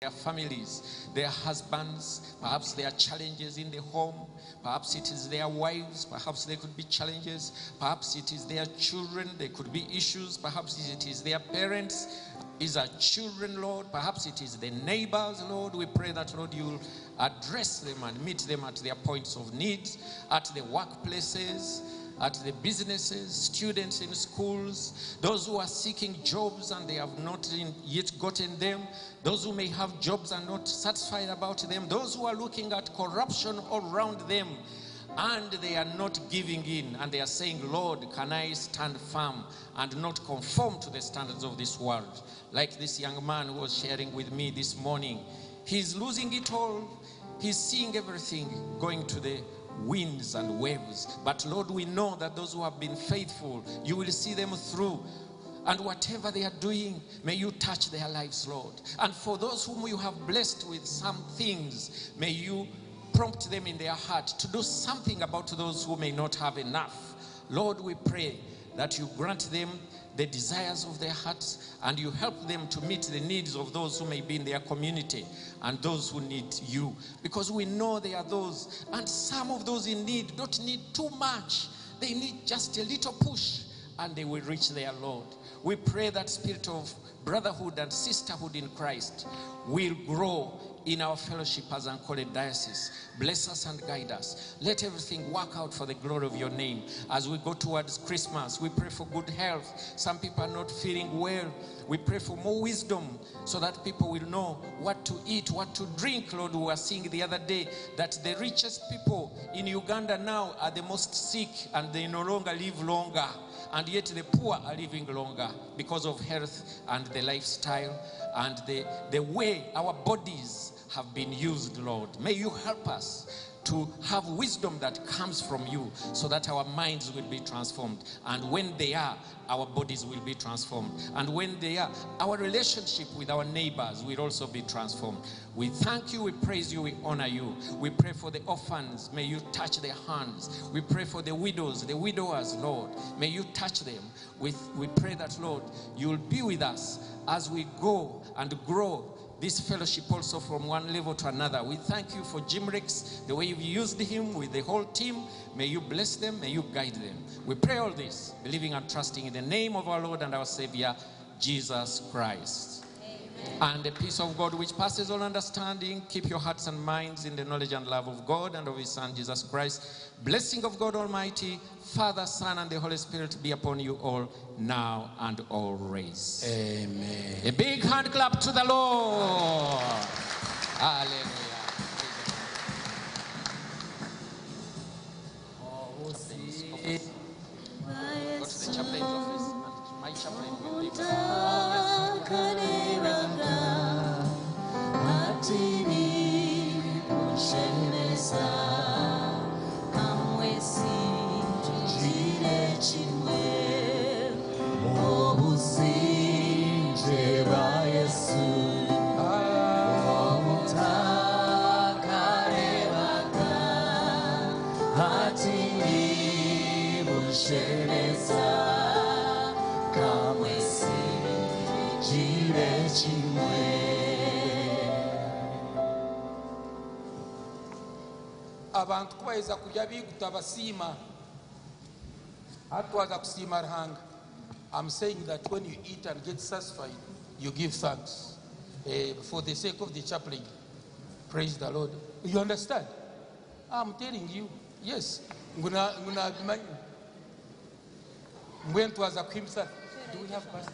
Their families, their husbands, perhaps there are challenges in the home, perhaps it is their wives, perhaps there could be challenges, perhaps it is their children, there could be issues, perhaps it is their parents, these are children, Lord, perhaps it is the neighbors, Lord. We pray that, Lord, you'll address them and meet them at their points of need, at the workplaces, at the businesses, students in schools, those who are seeking jobs and they have not yet gotten them, those who may have jobs and not satisfied about them, those who are looking at corruption all around them and they are not giving in and they are saying, Lord, can I stand firm and not conform to the standards of this world? Like this young man who was sharing with me this morning. He's losing it all. He's seeing everything going to the winds and waves. But Lord, we know that those who have been faithful, you will see them through. And whatever they are doing, may you touch their lives, Lord. And for those whom you have blessed with some things, may you prompt them in their heart to do something about those who may not have enough. Lord, we pray that you grant them the desires of their hearts and you help them to meet the needs of those who may be in their community and those who need you. Because we know there are those, and some of those in need don't need too much. They need just a little push and they will reach their Lord. We pray that spirit of brotherhood and sisterhood in Christ will grow in our fellowship as Ankole Diocese. Bless us and guide us. Let everything work out for the glory of your name. As we go towards Christmas, we pray for good health. Some people are not feeling well. We pray for more wisdom so that people will know what to eat, what to drink. Lord, we were seeing the other day that the richest people in Uganda now are the most sick and they no longer live longer. And yet the poor are living longer because of health and the lifestyle and the way our bodies have been used, Lord. May you help us to have wisdom that comes from you so that our minds will be transformed. And when they are, our bodies will be transformed. And when they are, our relationship with our neighbors will also be transformed. We thank you, we praise you, we honor you. We pray for the orphans. May you touch their hands. We pray for the widows, the widowers, Lord. May you touch them. We pray that, Lord, you will be with us as we go and grow this fellowship also from one level to another. We thank you for Jim Ricks, the way you've used him with the whole team. May you bless them, may you guide them. We pray all this, believing and trusting in the name of our Lord and our Savior, Jesus Christ. Amen. And the peace of God, which passes all understanding, keep your hearts and minds in the knowledge and love of God and of his Son, Jesus Christ. Blessing of God Almighty, Father, Son, and the Holy Spirit be upon you all now and always. Amen. A big hand clap to the Lord. Hallelujah. Go to the chaplain's office, and my chaplain will be Abantu kubaheza kurya biguta basiima. Hatwaza kusiima Ruhanga. I'm saying that when you eat and get satisfied, you give thanks. For the sake of the chaplain. Praise the Lord. You understand? I'm telling you. Yes. Nguna, nguna, mbwenu twaza kuhimisa. Do we have pastor?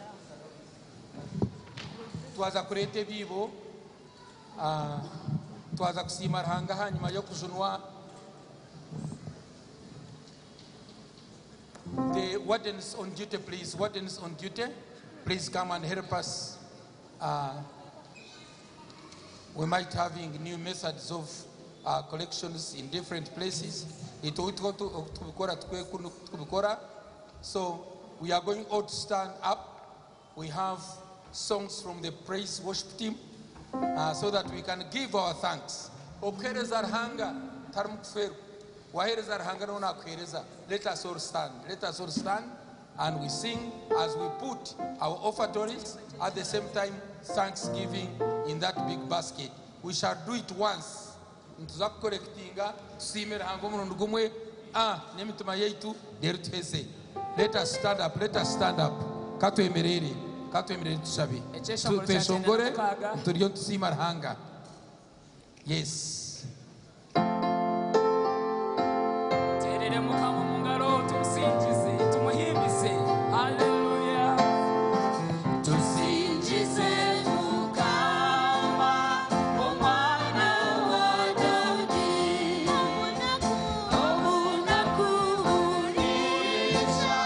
Twaza kureta ebibo. Twaza kusiima Ruhanga hanyuma y'okujunwa. The wardens on duty, please. Wardens on duty, please come and help us. We might having new methods of collections in different places. So we are going all to stand up. We have songs from the praise worship team so that we can give our thanks. Okuhereza Ruhanga, tarimu kuferwa. Wahereza Ruhanga nawe nakuhereza. Let us all stand. Let us all stand. And we sing as we put our offertories, at the same time, thanksgiving in that big basket. We shall do it once. Nituza kukorekitinga tusiime Ruhanga omurundi gumwe ah, n'emitima yaitu reero tuheze. Let us stand up, let us stand up. Katwemerere, katwemerere tushabe. Ekyeshongoro kya kyenda Tweshongore, na mukaaga. turiyo nitusiima Ruhanga. Yes. Terere Mukama mu ngaro tumusingize tumuhimbise haleluya. Tusingize Mukama, Omwana wa Daudi. Omunaku burisha,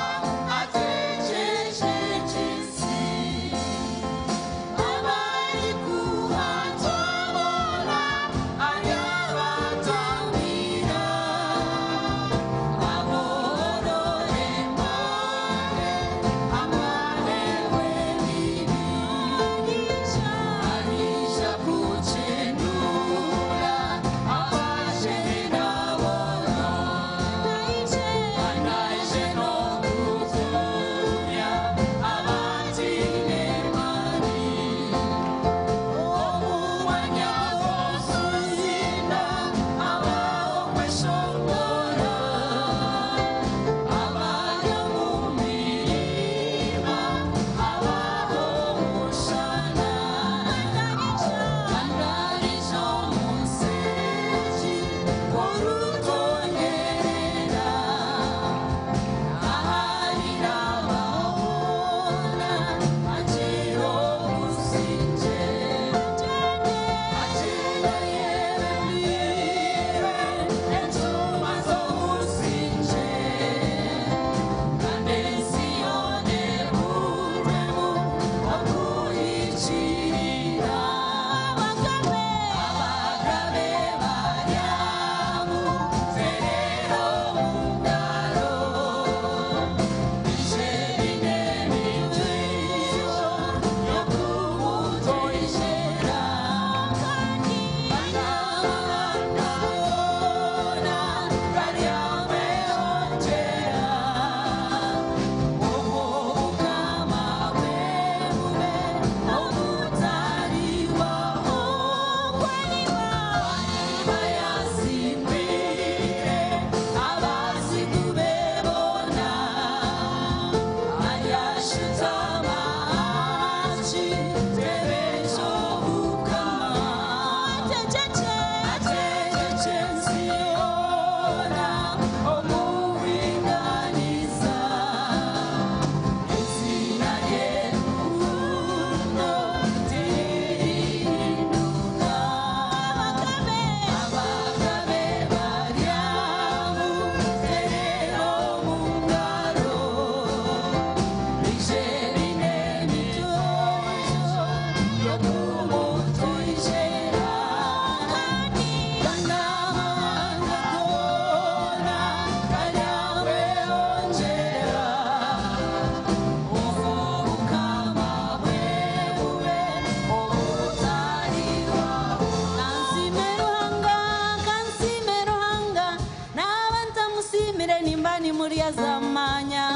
ategereje isi. Abari kuhatobora, arabatambira. Aborore mbone, amahewe bibi. Ahisha kuchenura, abashe nabona. Anaije no kukunya, abatine mani. Omumwanya gw'okuzinda, abaho kweshongora. Abari omu mirima, abaho omushana. Andarijo omunseki, orutonyerera. Ahari n'abahona, agira obusingye. Agira yebembire, enjuma z'obusingye. Kandi ensi yoona eburwemu okuhikirira. Abagabe baryamu, terera omu ngaro. Kansime Ruhanga, kansime Ruhanga, n'abantu amusimire nimba nimurya zamanya.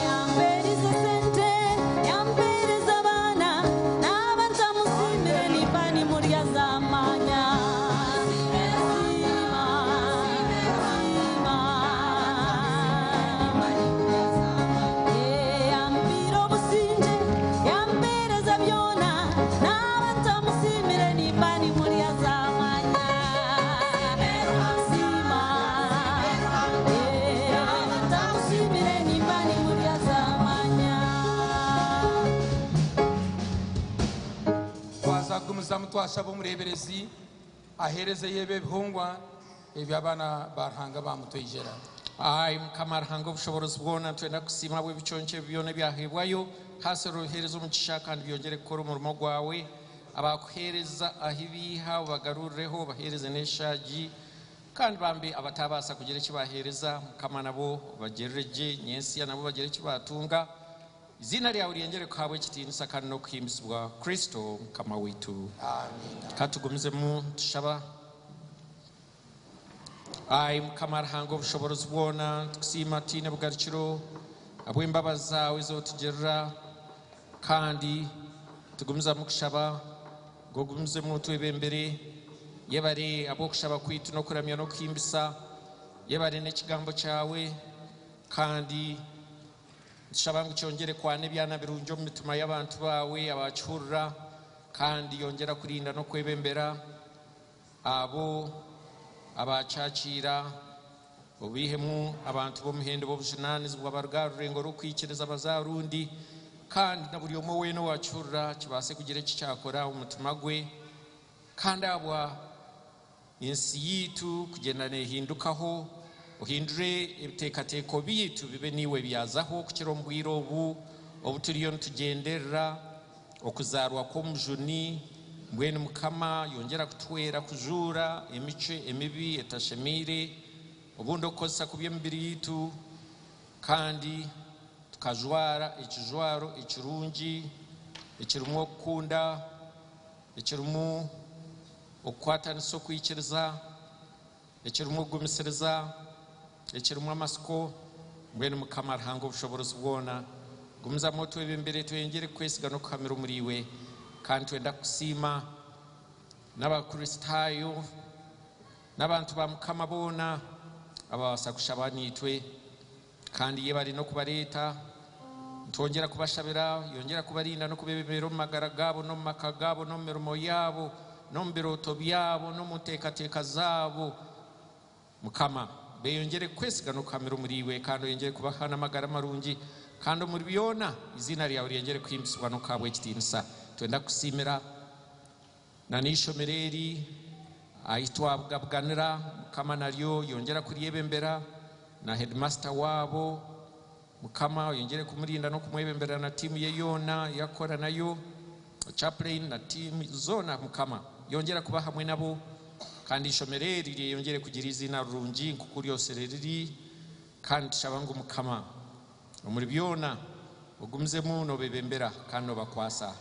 Yampereza sente, yampereza abaana, n'abantu amusimire nimba nimurya zamanya. Sima, sima. Yampira obusingye, yampereza byona, n'abantu amusimire nimba nimurya zamanya. Sima, abantu amusimire nimba nimurya zamanya. Twaza kugumizamu twashaba omureeberezi aheerezeyo ebi ebihongwa ebi abaana ba Ruhanga bamutweijera. Ai Mukama Ruhanga obushoborozi bwona, twenda kusiima bw'ebiconco ebi byona ebyaheebwayo. Haasa oruheereza omugisha kandi byongere kukora omurimo gwawe. Abakuheereza ahi biiha obagarurireho, obaheereze n'eshaagi. Kandi bambi abatabaasa kugira eki baheereza, Mukama nabo obagirire gye, nyensiya nabo bagire eki batunga. Iziina ryawe ryengere kuhabwa ekitiinisa kandi n'okuhimbisibwa Kristo Mukama waitu. Amiina. Katugumizemu tushaba. Ai Mukama Ruhanga obushoboorozi bwona, nitukusiima tutaine bugarukiro ahabw'embabazi zaawe ezi otugirira, kandi tugumizamu kushaba ngu ogumizemu otwebembere. Yebare ahabw'okushaba kwaitu n'okuramya n'okuhimbisa. Yebare n'ekigambo kyawe, kandi nitushaba ngu kyongyere kwana ebyana birungi omu mitima y'abantu baawe abaakihurira, kandi yongyera kurinda n'okwebembera abo abaakyakiira, obaihemu abantu b'omuhendo b'obujunaanizibwa baruga aha rurengo rw'okwikiriza baze aha rundi, kandi na buri omwe weena owaakihurira kibaase kugira eki kyakora omu mutima gwe, kandi ahabwa ensi yaitu kugyenda neehindukaho, ohindure ebiteekateeko byaitu bibe niiwe byazaho kukira omu bwire obu obu turiyo nitugyenderera okuzaarwa kw'Omujuni. Mbwenu Mukama yongyera kutuhwera kujuura emicwe emibi etashemeire, obundi okukozesa kubi emibiri yaitu, kandi tukajwara ekijwaro ekirungi ekirimu okukunda, ekirimu okukwatanisa okwikiriza, ekirimu okugumisiriza, ekirimu amatsiko. Mbwenu Mukama Ruhanga Obushoboorozi bwona, gumizamu otwebembere tweyongyere kukwesiga n'okuhamira omuriiwe. Kandi nitwenda kukusiima n'Abakristaayo n'abantu ba Mukama boona ababaasa kushaba naitwe. Kandi yebare n'okubareeta. Nitwongyera kubashabira, yongyera kubarinda n'okubebembera omu magara gaabo n'omu maka gaabo n'omu mirimo yaabo n'omu birooto byabo n'omu nteekateeka zaabo. Mukama, beyongyere kukwesiga n'okuhamira omuri iwe, kandi oyongyere kubaha n'amagara marungi, kandi omuri byona eiziina ryawe ryongyere kuhimbisibwa n'okuhaabwa ekitiinisa. Nitwenda kukusiimira na n'eishomero eri ahi twabugabuganira, Mukama naryo yongyera kuryebembera, na headmaster waabo, Mukama oyongyere kumurinda n'okumwebembera na tiimu ye yoona ei arikukora nayo, chaplain na tiimu zoona Mukama yongyera kuba hamwe nabo kandi eishomero eri ryeyongyere kugira eiziina rurungi nk'oku ryosire riri kandi nitushaba ngu Mukama omuri byona ogumizemu nobebembera kandi nobakwasa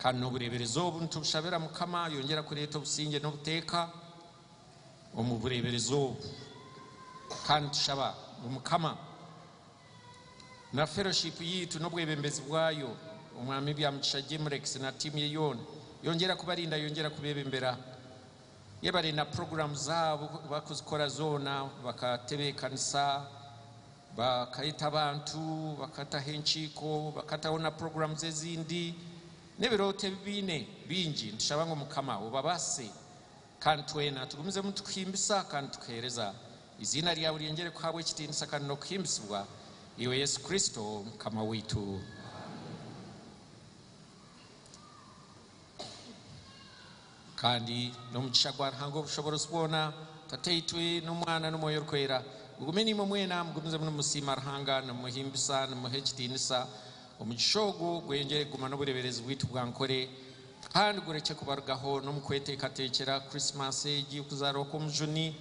kandi n'obureeberezi obu nitubushabira Mukama yongyera kureeta obusingye n'obuteeka omu bureeberezi obu. Kandi nitushaba ngu Mukama na fellowship yaitu n'obwebembezi bwayo, Omwami Byamugisha Jimrex na tiimu ye yoona, yongyera kubarinda, yongyera kubebembera. Yebare na program zaabo bakuzikora zoona, bakatebeekanisa, bakayeta abantu, bakataho enkiiko, bakataho na programs ezindi, n'ebirooto ebi baine bingi. Nitushaba ngu Mukama obabaasise Kandi twena tugumizemu nitukuhimbisa kandi tukuheereza. Eiziina ryawe ryongyere kuhaabwa ekitiinisa kandi n'okuhimbisibwa, Iwe Yesu Kristo, Mukama waitu. Kandi n'omugisha gwa Ruhanga ow'obushoboorozi bwona, Tataitwe, n'Omwana, n'Omwoyo Orikwera, gugume naimwe mwena, mugumizemu nimusiima Ruhanga, nimumuhimbisa, nimumuha ekitiinisa. Omugisha ogwo gweyongyere kuguma n'obureeberezi bwaitu bwa Nkore. Kandi gurekye kubarugaho n'omu kweteekateekyera Krisimaasi egi, okuzaarwa kw'Omujuni,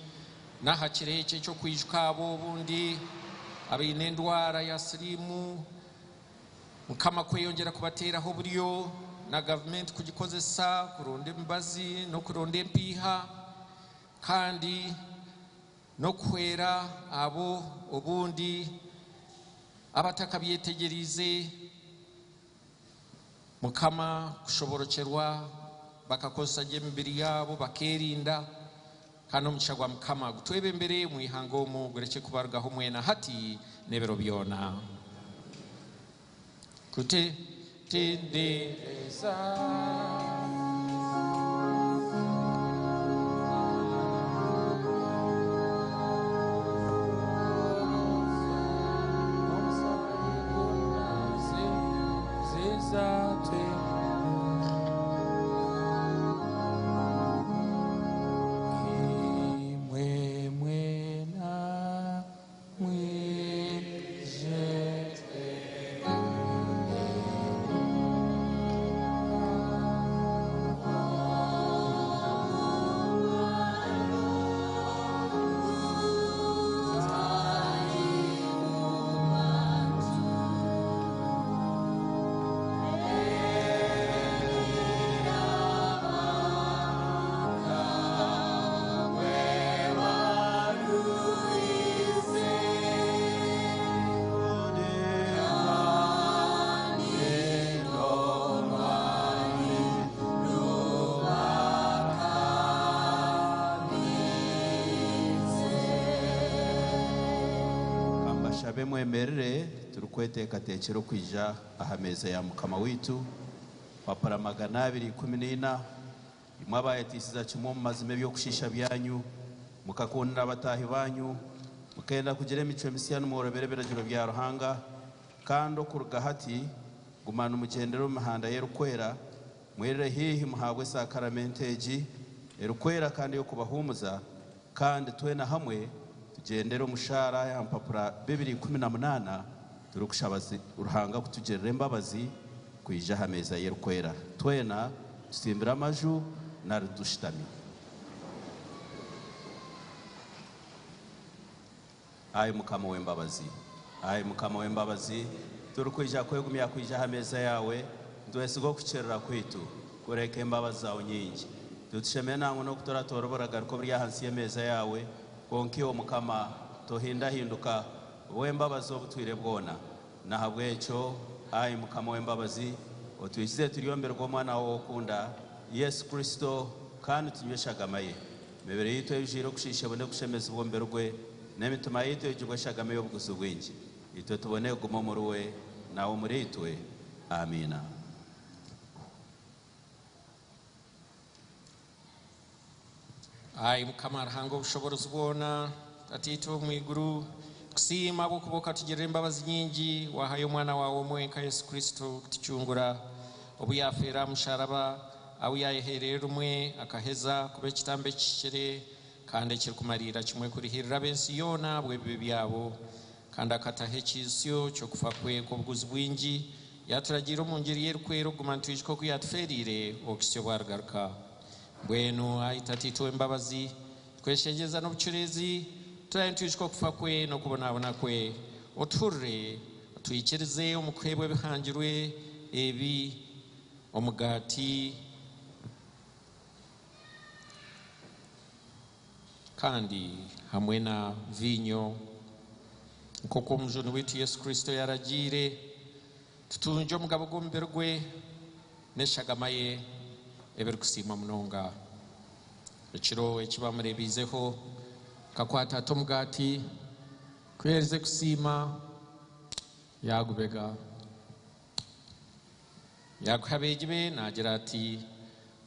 n'aha kiro eki eky'okwijuka abo obundi abaine endwara ya siriimu, Mukama kweyongyera kubateeraho oburyo, na gavumenti kugikozesa kuronda emibazi n'okuronda empiiha, kandi n'okuhwera abo obundi abatakabyetegyereize. Mukama kushoborokyerwa bakakozesa gye emibiri yaabo bakeerinda, kandi omugisha gwa Mukama gutwebembere omu ihanga omu gurekye kubarugaho mwena hati n'ebiro byona. Kutetendereza. Mbashabe mwemerere turikweteekateekyera okwija aha meeza ya Mukama waitu. Papura 214. Imwe abaayetiisiza kimwe omu mazima eby'okushiisha byanyu, mukakundira bataahi banyu, mukenda kugira emicwe misya nimworobera ebiragiro bya Ruhanga, kandi okuruga hati guma nimugyendera omu mihanda ye erikwera, mwirire haihi muhaabwe sakaramento egi erikwera kandi ey'okubahuumuza, kandi twena hamwe tugyendere omu shaara ya mpapura 218 turikushaba Ruhanga kutugirira embabazi kwija aha meeza ye erikwera. Twena tutsimbire amaju nari tushutami. Ai Mukama ow'embabazi, Ai Mukama ow'embabazi, turikwija kwegumya kwija aha meeza yaawe, nitwesiga okuhikiirira kwaitu, kureka embabazi zaawe nyingi. Titushemire nangwa n'okutoratoora oburagaruka oburi ahansi y'emeeza yaawe, kwonka Iwe Mukama, tohindahinduka, oba ow'embabazi obutwire bwona. N'ahabw'ekyo, ai Mukama ow'embabazi, otwikize turye omubiri gw'Omwana waawe ou okunda, Yesu Kristo, kandi tunywe eshagama ye. Emibiri yaitu eijwire okushiisha ebone kushemezibwa omubiri gwe, n'emitima yaitu eijubwe eshagama ey'obuguzi bwingi, itwe tubone kuguma omuriwe, nawe omuriitwe. Amiina. Ai Mukama Ruhanga ow'obushoboorozi bwona, Tataitwe ow'omu iguru, tukusiima ahabw'okuba okatugirira embabazi nyingi, waahayo Omwana waawe omwe wenka Yesu Kristo kutucungura, obu yaafeera aha musharaba, ahu yaayeheereire rumwe akaheza kuba ekitambo ekihikire kandi ekirikumariira kimwe kurihiirira ab'ensi yoona ahabw'ebibi byabo, kandi akataho ekiijutsyo ky'okufa kwe kw'obuguzi bwingi, yaaturagiira omu ngiri ye erikwera okuguma nitwijuka oku yaatufeereire okuhitsya obu arigaruka. Mbwenu, ai Tataitwe ow'embabazi, tweshengyereza n'obucureezi, turabe nitwijuka okufa kwe n'okubonabona kwe, otuhurire, otwikirize omu kuheebwa ebihangirwe ebi, omugaati kandi hamwe na viinyo, nk'oku Omujuni waitu Yesu Kristo yaaragiire, tutungye omugabo gw'omubiri gwe n'eshagama ye ebirikusiimwa munonga. Ekiro eki baamureebiizeho, akakwata ati omugaati, ku yaaherize kusiima, yaagubega. Yaaguha abeegi be naagira ati,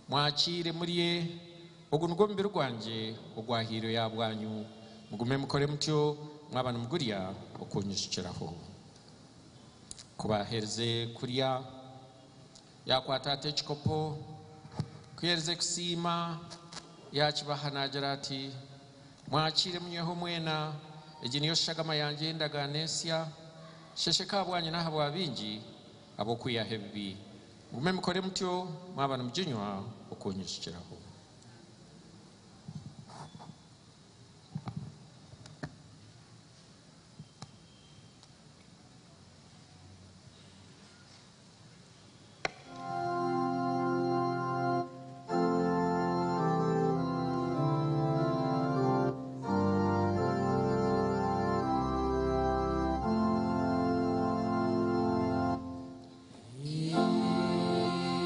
Mwakiire murye, ogu nigwo mubiri gwangye ogwahairweyo ahabwanyu. Mugume mukore mutyo mwaba nimugurya okuunyijukiraho. Ku baaherize kurya, yaakwata ati ekikopo, ku yaaherize kusiima, yaakibaha naagira ati, Mwakiire munyweho mwena, egi niyo shagama yangye ey'endagaano ensya, shesheka ahabwanyu n'ahabwa baingi ab'okwihaho ebibi. Mugume mukore mutyo mwaba nimuginywa okuunyijukiraho.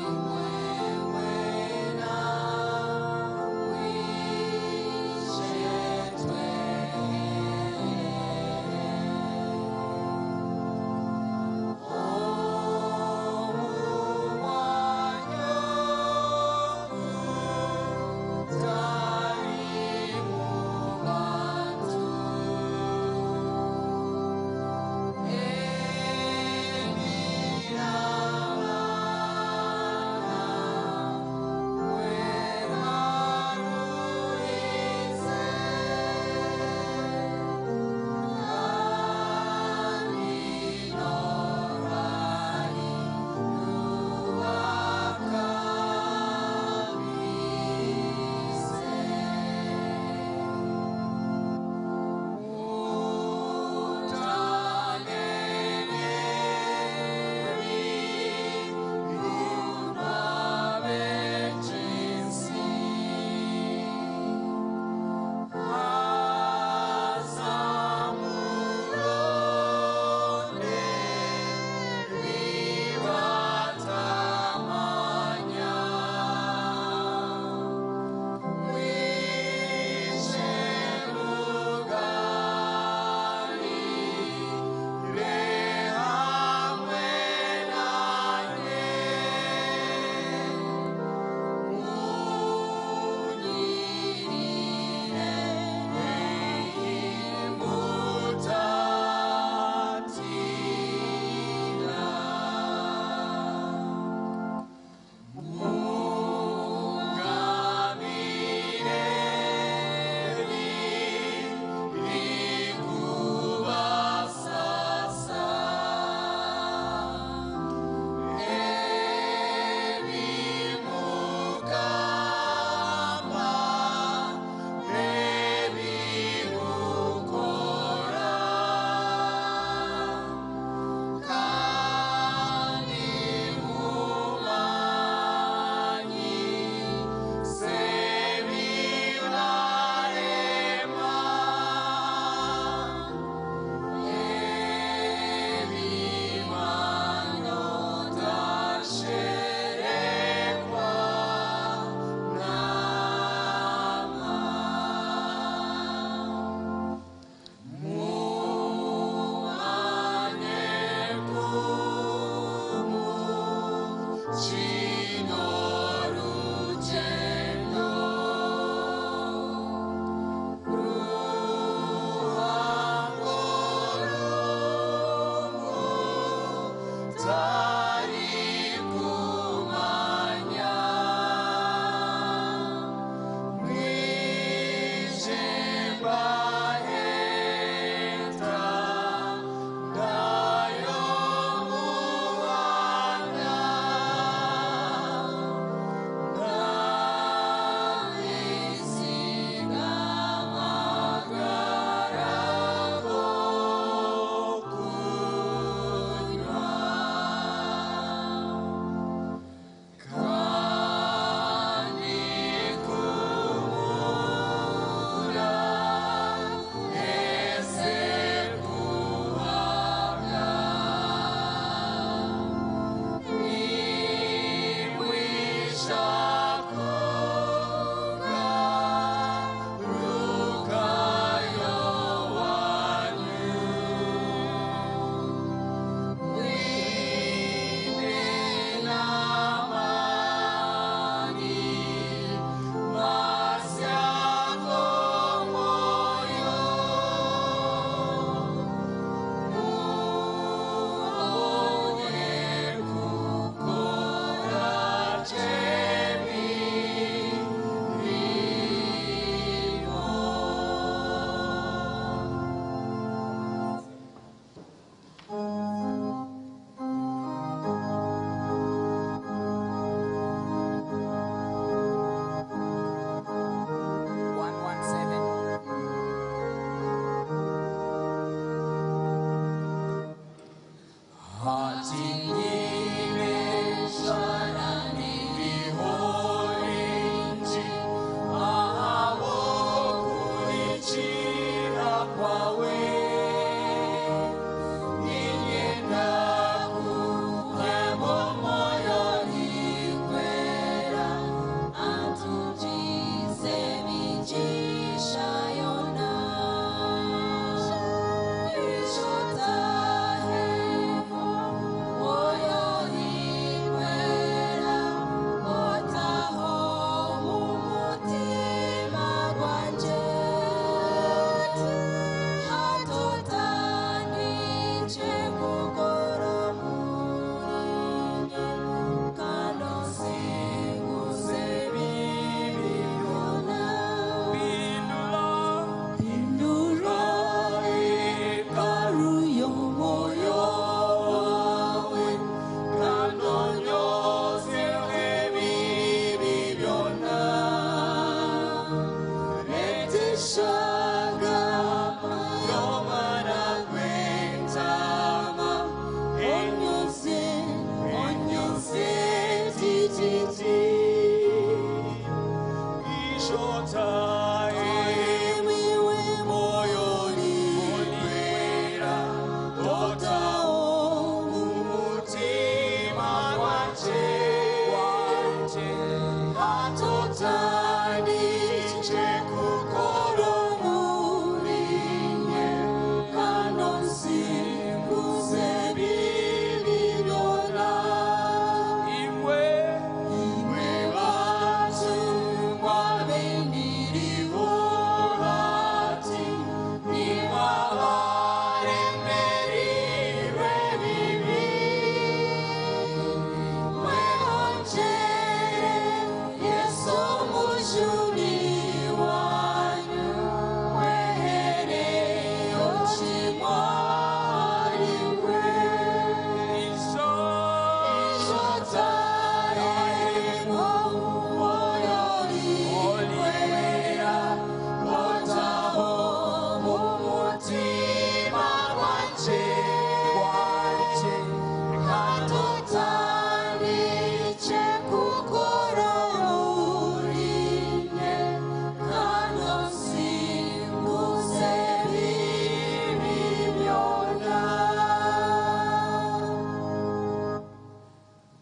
Imwe mwena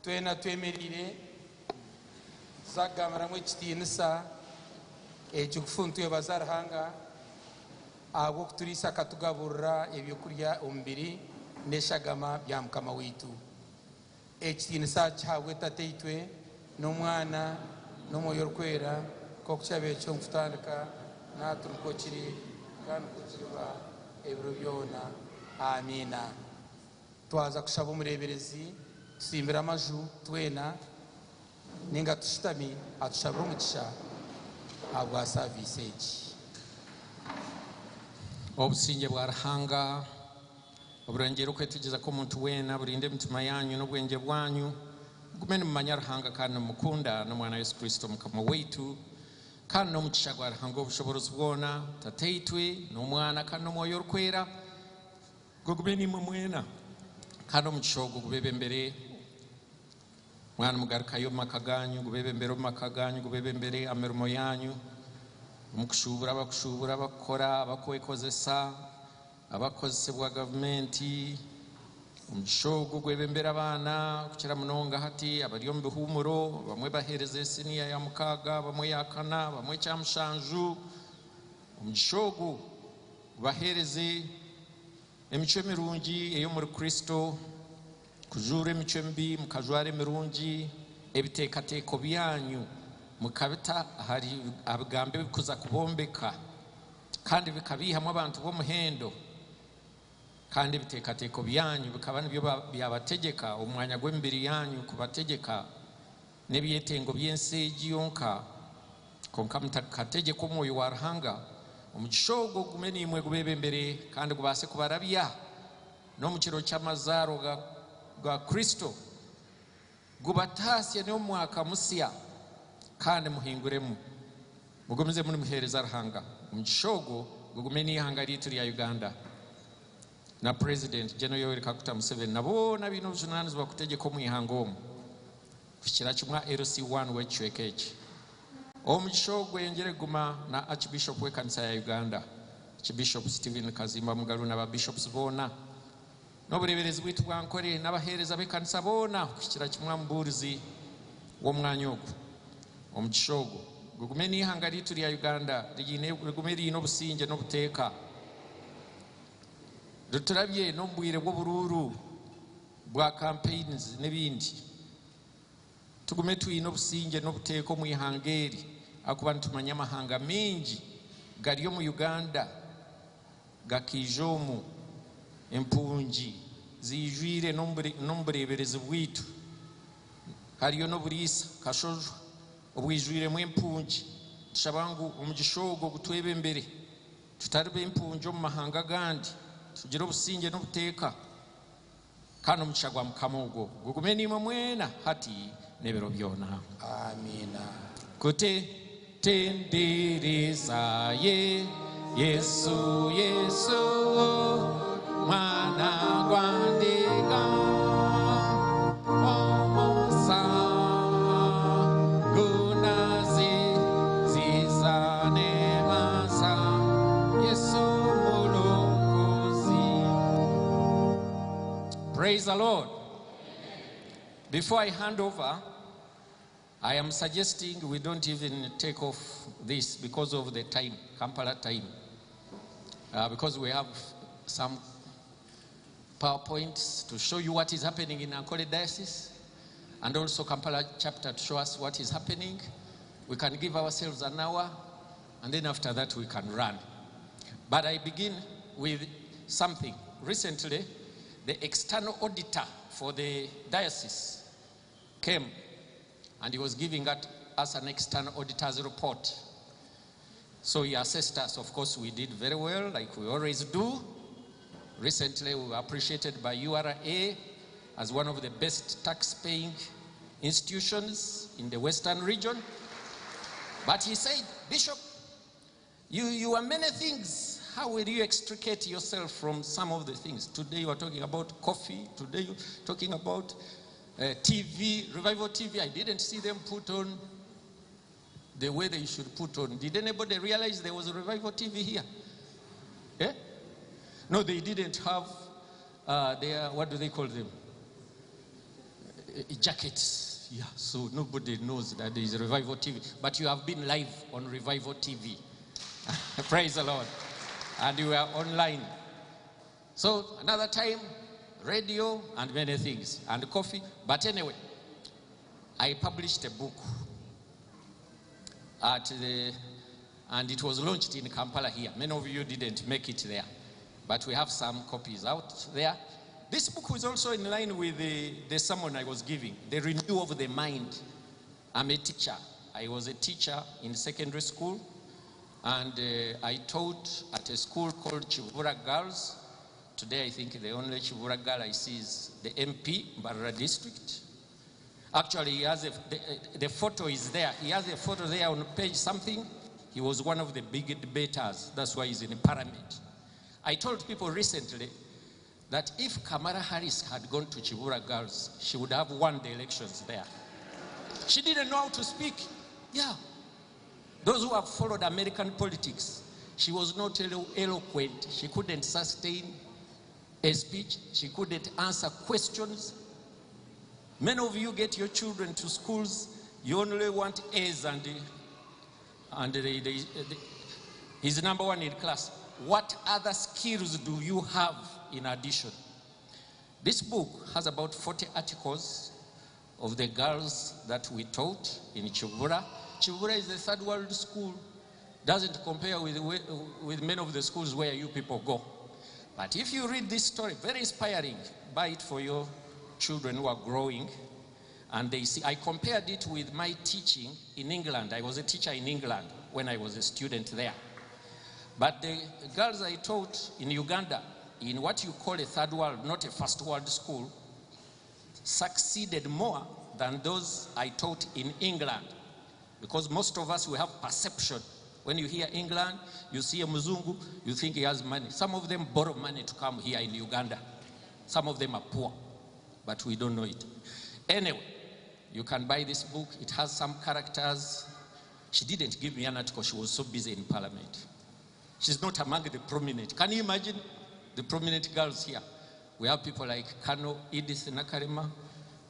Twena twemereire tuzakugambiramu ekitiinisa ekigufu nitwebaza Ruhanga ahabw'okuturiisa akatugaburira ebyokurya omubiri n'eshagama bya Mukama waitu. Ekitiinisa kihabwe Tataitwe n'Omwana n'Omwoyo Orikwera nk'oku kyabaire kiri omu kutandika, na hati nikwo kiri, kandi nikwo kiriba ebiro byona. Amiina. Twaza kushaba omureeberezi tutsimbire amaju twena nainga tushutami atushabire omugisha ahabwa saaviisi egi. Obusingye bwa Ruhanga oburengyeire okwetegyereza kw'omuntu weena burinde emitima yaanyu n'obwengye bwanyu, mugume nimumanya Ruhanga kandi nimumukunda, n'Omwana Yesu Kristo Mukama waitu. Kandi n'omugisha gwa Ruhanga ow'obushoboorozi bwona, Tataitwe, n'Omwana, kandi n'Omwoyo Orikwera, Gugume naimwe mwena, kandi omugisha ogwo gubebembere mwaba nimugarukayo omu maka gaanyu, gubebembere omu maka gaanyu, gubebembere aha mirimo yaanyu, omu kushuubura abakushuubura, abakukora, abakwekozesa, abakukozesibwa gavumenti. Omugisha ogwo gwebembere abaana, okukira munonga hati abari omu bihuumuro, abamwe baheereza siniya ya mukaaga, abamwe ya kana, abamwe ekya mushanju. Omugisha ogwo gubaheereze emicwe mirungi ey'omuri Kristo, kujuura emicwe mibi mukajwara emirungi, ebiteekateeko byanyu mukabita ahari aha bigambo ebirikuza kubombeka kandi bikabaihamu abantu b'omuhendo, kandi ebiteekateeko byanyu bikaba nibyo byabategyeka omu mwanya gw'emibiri yanyu kubategyeka n'ebyetengo by'ensi egi yonka. Kwonka mutakategyekwa Omwoyo wa Ruhanga, omugisha ogwo gugume naimwe gubeebembere kandi gubaase kubarabya n'omu kiro ky'amazaarwa ga Kristo, gubataasye n'omu mwaka musya kandi muhinguremu. Mugumizemu nimuheereza Ruhanga. Omugisha ogwo gugume n'eihanga ryaitu rya Uganda. Na President General Yoweri Kaguta Museveni na boona abaine obujunanizibwa kutegyeka omu ihanga omu kuhikira kimwe aha LC I w'ekicweka eki. Omugisha ogu gweyongyere kuguma na Archbishop w'ekanisa ya Uganda, Archbishop Stephen Kazimba Mugalu na ba Bishops boona, n'obureeberezi bwaitu bwa Ankole n'abaheereza b'ekanisa boona kuhikira kimwe aha mubuurizi w'omwanya ogu. Omugisha ogu gugume n'eihanga ryaitu rya Uganda rigume riine obusingye n'obuteeka. Riturabye n'omu bwire bw'oburuuru bwa campaigns n'ebindi. Tugume twine obusingye n'obuteeka omu ihanga eri ahakuba nitumanya amahanga maingi gari omu Uganda gakaija omu empungi ziijwire n'omu bureeberezi bwaitu. Hariyo n'oburiisa, kashojwa, obwijwiremu empungi. Nitushaba ngu omugisha ogwo gutwebembere tutariba empungi omu mahanga agandi, tugire obusingye n'obuteeka. Kandi omugisha gwa Mukama ogwo gugume naimwe mwena hati n'ebiro byona. Amiina. Kuti Tendereza ye Yesu, Yesu, Mwana gwa ndiga, Omusa gunazi ziza nemasa, Yesu Mulokozi. Praise the Lord. Before I hand over, I am suggesting we don't even take off this because of the time, Kampala time, because we have some PowerPoints to show you what is happening in Ankole Diocese, and also Kampala chapter to show us what is happening. We can give ourselves an hour, and then after that we can run. But I begin with something. Recently, the external auditor for the diocese came, and he was giving us an external auditor's report. So he assessed us. Of course, we did very well, like we always do. Recently, we were appreciated by URA as one of the best tax-paying institutions in the Western region. But he said, Bishop, you are many things. How will you extricate yourself from some of the things? Today you are talking about coffee. Today you are talking about TV, Revival TV. I didn't see them put on the way they should put on. Did anybody realize there was a Revival TV here? No, they didn't have their, what do they call them? Jackets. Yeah, so nobody knows that there is Revival TV. But you have been live on Revival TV. Praise the Lord. And you are online. So another time, radio and many things, and coffee. But anyway, I published a book and it was launched in Kampala here. Many of you didn't make it there, but we have some copies out there. This book was also in line with the sermon I was giving, the renewal of the mind. I'm a teacher. I was a teacher in secondary school, and I taught at a school called Kibura Girls. Today, I think the only Kibura girl I see is the MP, Mbarara District. Actually, the photo is there. He has a photo there on page something. He was one of the big debaters. That's why he's in parliament. I told people recently that if Kamala Harris had gone to Kibura Girls, she would have won the elections there. She didn't know how to speak. Yeah. Those who have followed American politics, she was not eloquent. She couldn't sustain a speech. She couldn't answer questions. Many of you get your children to schools, you only want A's and he's number one in class. What other skills do you have in addition? This book has about 40 articles of the girls that we taught in Kibura. Kibura is the third world school. Doesn't compare with many of the schools where you people go. But if you read this story, very inspiring, buy it for your children who are growing. And they see, I compared it with my teaching in England. I was a teacher in England when I was a student there. But the girls I taught in Uganda, in what you call a third world, not a first world school, succeeded more than those I taught in England. Because most of us, we have perception. When you hear England, you see a Muzungu, you think he has money. Some of them borrow money to come here in Uganda. Some of them are poor, but we don't know it. Anyway, you can buy this book. It has some characters. She didn't give me an article. She was so busy in parliament. She's not among the prominent. Can you imagine the prominent girls here? We have people like Kano Edith Nakarema.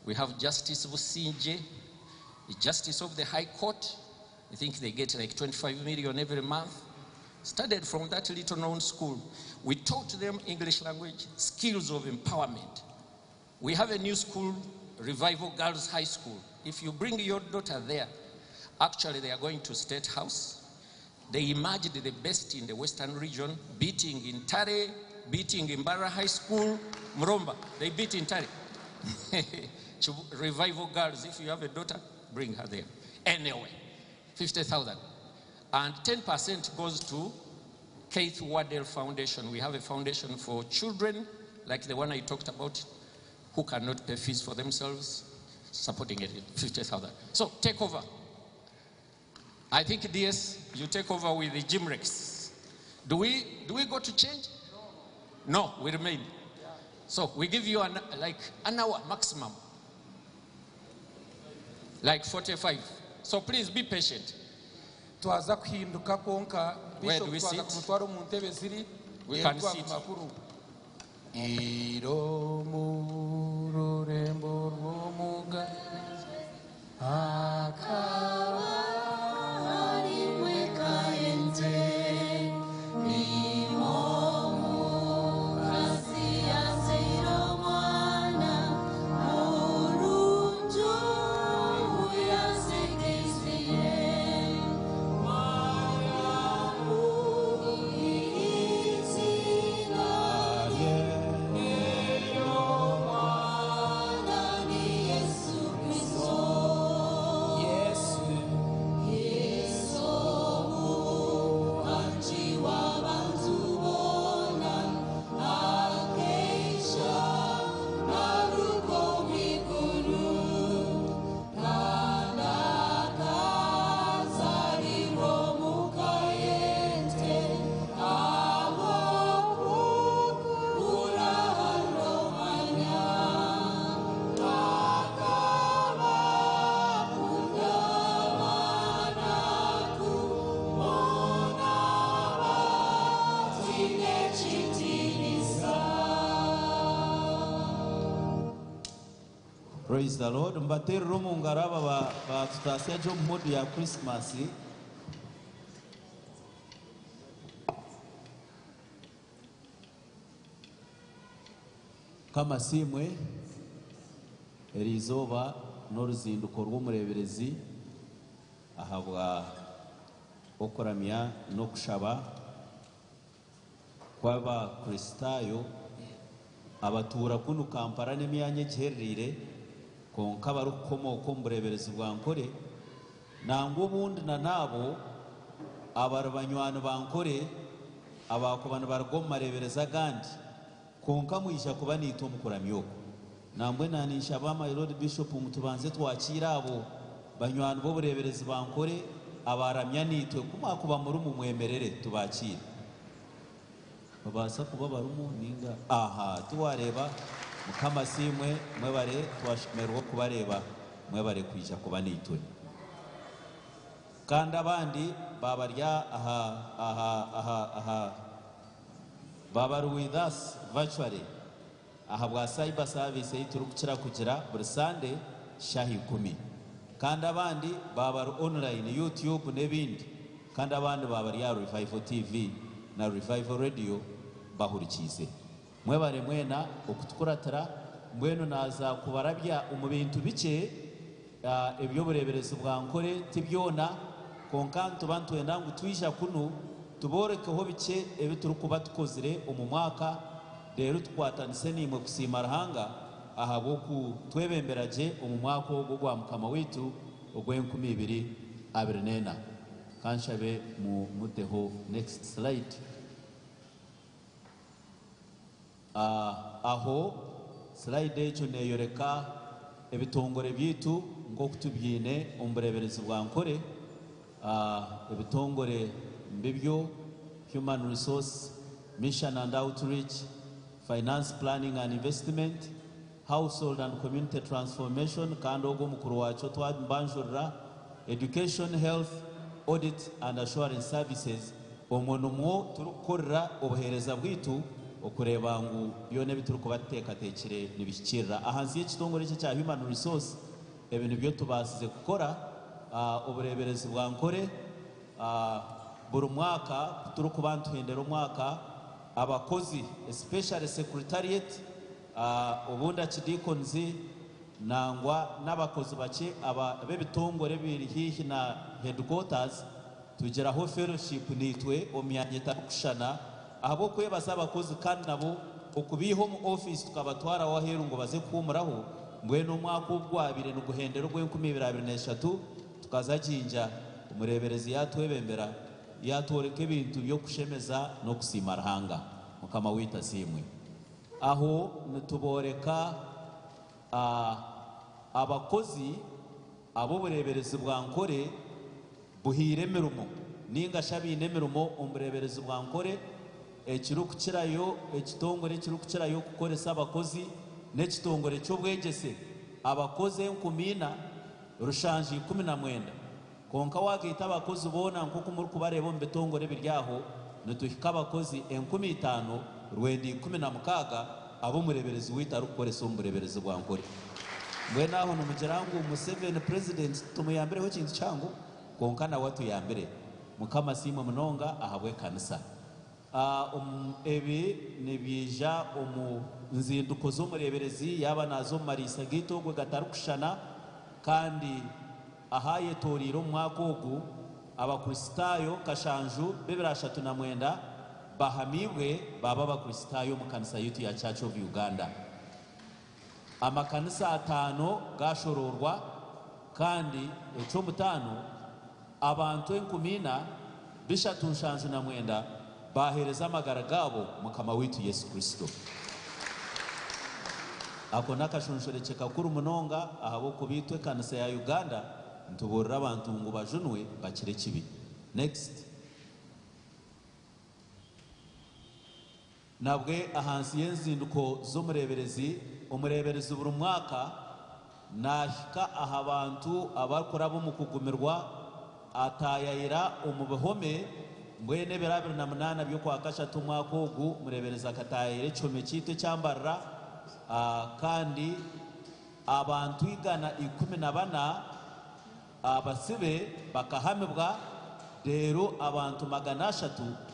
We have Justice Businje, the Justice of the High Court. I think they get like 25 million every month. Started from that little known school. We taught them English language, skills of empowerment. We have a new school, Revival Girls High School. If you bring your daughter there, actually they are going to State House. They emerged the best in the Western region, beating Intare, beating Imbara High School, Murumba. They beat Intare. Revival Girls, if you have a daughter, bring her there. Anyway, 50,000. And 10% goes to Keith Waddell Foundation. We have a foundation for children, like the one I talked about, who cannot pay fees for themselves, supporting it at 50,000. So take over. I think, DS, you take over with the Gymrex. Do we, do we go to change? No, we remain. So we give you an, like an hour maximum, like 45. So please be patient. Twaza kuhinduka kwonka. Where Bishop do we twaza sit? Kumutwara omu ntebe ziri We reero can twaba sit. Makuru iro mu rurembo rw'omuga akaba Praise the Lord. Mbaterere omu ngaro aba batutaasya gye omu mood ya Christmas. Mukama asiimwe, eri izooba n'oruzinduko rw'omureeberezi ahabwa okuramya n'okushaba kw'Abakristaayo abatuura kunu Kampala n'emyanya egihereriire kwonka abarikukomooka omu bureeberezi bwa Nkore nangwa obundi na n'abo abari banywani ba Nkore abakuba nibaruga omu mareeberezi agandi kwonka mwija kuba niitwe omu kuramya oku. Nambwenu ninshaba my Lord Bishop ngu tubanze twakiire abo banywani b'obureeberezi ba Nkore abaramya niitwe ku mwakuba murimu mwemerere tubakiire. Babaasa kuba barimu ninga aha tiwareeba. Mukama asiimwe, mwebare, twashemererwa okubareeba, mwebare kwija kuba naitwe. Kandi abandi baabarya aha aha aha aha baabari with us virtually ahabwa cyber service ei turikukira kugira buri Sunday shaaha ikumi. Kandi abandi baabari online YouTube n'ebindi. Kandi abandi baabari aha Revival TV na Revival Radio bahurikiize. Mwebare mwena okutukuratira, mbwenu naaza kubarabya omu bintu bikye eby'obureeberezi bwa Nkore, ti byona, kwonka nituba nitwenda ngu twija kunu tuboorekeho bikye ebi turikuba tukozire omu mwaka, reero tukwatanise naimwe kusiima Ruhanga ahabw'okutwebembera gye omu mwaka ogu ogwa Mukama waitu ogw'enkumiibiri abiri n'ena. Kanshabe muteho next slide. Aho slide egyo neeyoreka ebitongore byaitu nk'oku tubyine omu bureeberezi bwa Nkore. Ebitongore Mbibyo, Human Resource, Mission and Outreach, Finance Planning and Investment, Household and Community Transformation kandi ogwo omukuru waakyo twamubanjurira, Education, Health, Audit and Assurance Services, omwo nimwo turikukorera obuheereza bwaitu okureeba ngu byona ebi turikuba tuteekateekire nibihikiirira. Ahansi y'ekitongore eki ekya Human Resource, ebi nibyo tubaasize kukora, Obureeberezi bwa Nkore, Buri mwaka ku turikuba nituhendera omwaka, abakozi especially secretariat, obundi archdeacons nangwa n'abakozi bakye ab'ebitongore ebiri haihi na headquarters tugiraho fellowship naitwe omu myanya etarikushushana ahabw'okwebaza abakozi kandi nabo okubaiha omu ofiisi tukabatwaraho aheeru ngu baze kuhuumuraho mbwenu omwaka ogu gwabaire niguhendera ogw'enkumi ibiri abiri n'eshatu Tukaza Jinja, omureeberezi yaatwebembera, yaatworeka ebintu by'okushemeza n'okusiima Ruhanga. Mukama waitu asiimwe. Aho nitubooreka abakozi ab'obureeberezi bwa Nkore buhaire emirimo nainga shi abaine emirimo omu bureeberezi bwa Nkore. Ekirikukirayo, ekitongore ekirikukirayo kukoresa abakozi n'ekitongore ky'obwegyese. Abakozi enkumi ina rushanju 19. Kwonka waagaita abakozi boona nk'oku murikubareeba omu bitongore ebiri aho, nituhika abakozi 5916 abu omureeberezi waitu arikukoresa omu bureeberezi bwa Nkore. Mbwenu aho nimugira ngu Museveni President tumuyambireho ekintu kihango? Kwonka nawe atuyambire. Mukama asiimwe munonga ahabw'ekanisa. Ebi nibiija omu nzinduko z'omureeberezi yaaba naaza omu mariisa gaitu ogwo gatarikushushana kandi ahayetoreire omu mwaka ogu Abakristaayo kashanju b'ebiro 39 bahamiibwe baaba Abakristaayo omu kanisa yaitu ya Church of Uganda. Amakanisa ataano gaashoroorwa kandi eky'omutaano abantu enkumi ina bishatu nshanju na mwenda baaheereza amagara gaabo Mukama waitu Yesu Kristo. Ako n'akashonshorekye kakuru munonga ahabw'okuba itwe ekanisa ya Uganda nitubuurira abantu ngu bajunwe bakire ekibi. Next. Nabwe ahansi y'enzinduko z'omureeberezi, omureeberezi buri mwaka naahika aha bantu abarikuraba omu kugumirwa, ataayayira omu bihome. Mbwenu ebiro 28 by'Okwakashatu omwaka ogu, omureeberezi akataayayira ekihome kyaitu ekya Mbarara kandi abantu 114 Abasibe bakahamibwa, reero abantu 300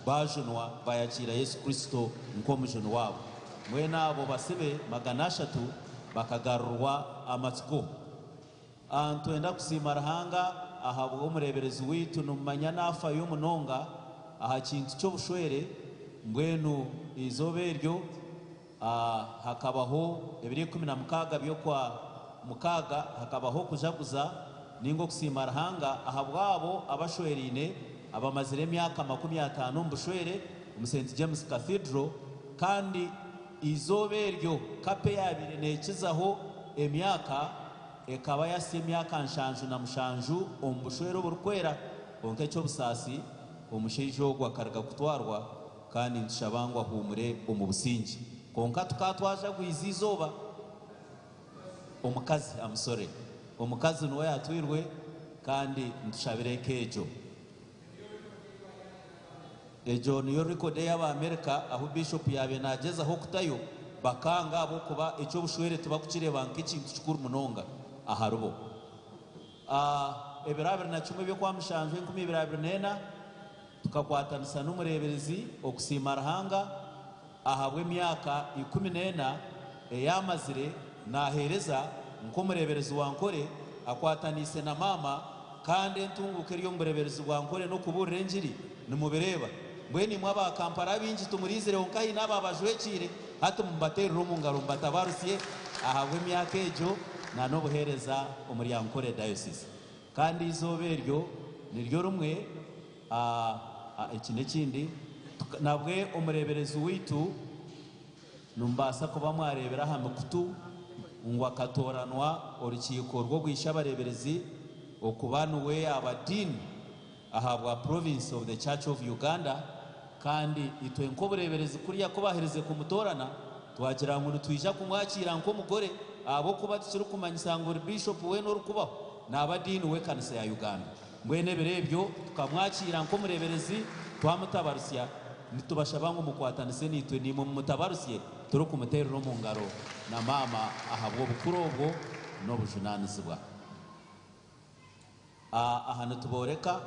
baajunwa baayakiira Yesu Kristo nk'Omujuni waabo. Mbwenu abo basibe 300 bakagarurwa amatsiko. Nitwenda kusiima Ruhanga ahabw'omureeberezi waitu, nimumanya naafayo munonga aha kintu ky'obushwere. Mbwenu eizooba eryo Hakabaho ebiro 16 by'okwa mukaaga, hakabaho okujaguza ninga okusiima Ruhanga ahabw'abo abashweraine abamazire emyaka 50 omu bushwere omu Saint James Cathedral kandi eizooba eryo kapo eyabaire nekizaho emyaka ekaba yasya emyaka 77 omu bushwere oburikwera kwonka eky'obusaasi omushaija ogwo akaruga kutwarwa Kandi nitushaba ngu ahuumure omu busingye. Kwonka tukaba twajagwize eizooba omukazi, I'm sorry, omukazi niwe yaatwirwe kandi nitushabira eka egyo. Egyo niyo record ey'Abaamerika ahu Bishop yaabaire naagyezaho kutayo bakanga ahabw'okuba eky'obushwere tibakukireeba nk'ekintu kikuru munonga aharibo. Ebiro 21 by'Okwamushanju 2024, Tukakwatanisa n'omureeberezi okusiima Ruhanga ahabw'emyaka 14 ei amazire naaheereza nk'omureeberezi wa Nkore akwataniise na maama kandi entunguuka eri omu bureeberezi bwa Nkore n'okubuurira engiri nimubireeba. Mbwenu imwe aba Kampala abaingi timuriizireho nka haine abo abajwekiire hati mumubateerere omu ngaro mubatabarusye ahabw'emyaka egyo na n'obuheereza omuri Ankole Diocese. Kandi eizooba eryo niryo rimwe A Eki n'ekindi, nabwe omureeberezi waitu nimubaasa kuba mwareebire aha mikutu ngu akatooranwa orukiiko rw'obwishabareeberezi okuba niwe yaaba Dean Ahabwa Province of the Church of Uganda kandi itwe nk'obureeberezi kuriya ku baaherize kumutoorana twagira ngu nitwija kumwakiira nk'omugore ahabw'okuba tikirikumanyisa ngu buri Biishopu weena orikubaho naaba Diini w'ekanisa ya Uganda. Mbwenu ebiro ebyo tukamwakiira nk'omureeberezi twamutabarusya. Nitubashaba ngu mukwatanise naitwe naimwe mumutabarusye turikumuteerera omu ngaro na maama ahabw'obukuru obwo n'obujunaanizibwa. Aha nitubooreka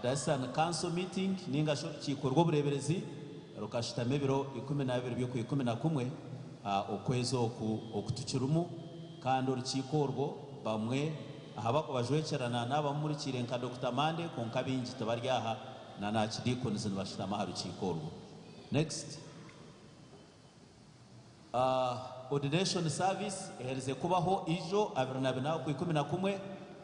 Diocesan Council Meeting ninga shi orukiiko rw'obureeberezi rukashutama ebiro 12 by'Okwikumi-na-kumwe okwezi oku oku tukirimu kandi orukiiko orwo bamwe aha bakubajwekyerana n'abamumurikiire nka Dokita Mande kwonka baingi tibari aha na na Archdeacons nibashutama aha rukiiko orwo. Next. Ordination Service eherize kubaho ijo 24 Okwikumi-na-kumwe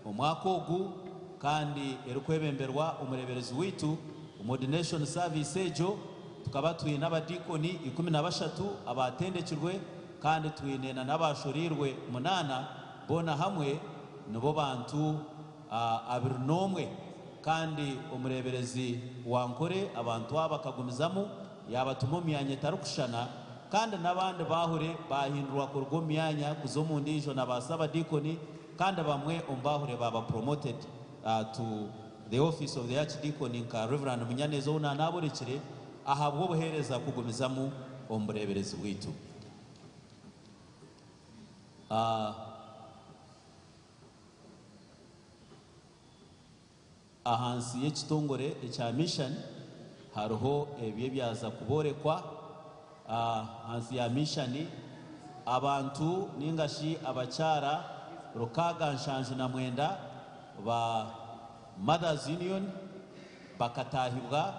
omwaka ogu kandi erikwebemberwa omureeberezi waitu. Omu Ordination Service egyo tukaba twine abadiikoni 13 abaatendekirwe kandi twine na n'abaashoreirwe munaana, boona hamwe nibo bantu 21 kandi omureeberezi wa Nkore abantu aba akagumizamu yaabatuma omu myanya etarikushushana kandi n'abandi baahure baahindurwa kuruga omu myanya kuza omu ndiijo na ba sabadiikoni kandi bamwe omu baahure baaba promoted to the office of the Archdeacon nka Rev. Munyaneza ou naanaaborekire ahabw'obuheereza kugumizamu omu bureeberezi bwaitu. Ahansi y'ekitongore ekya Mission hariho ebi ebyaza kuborekwa. Ahansi ya Mission abantu ninga shi abakyara 679 ba Mothers Union bakatahibwa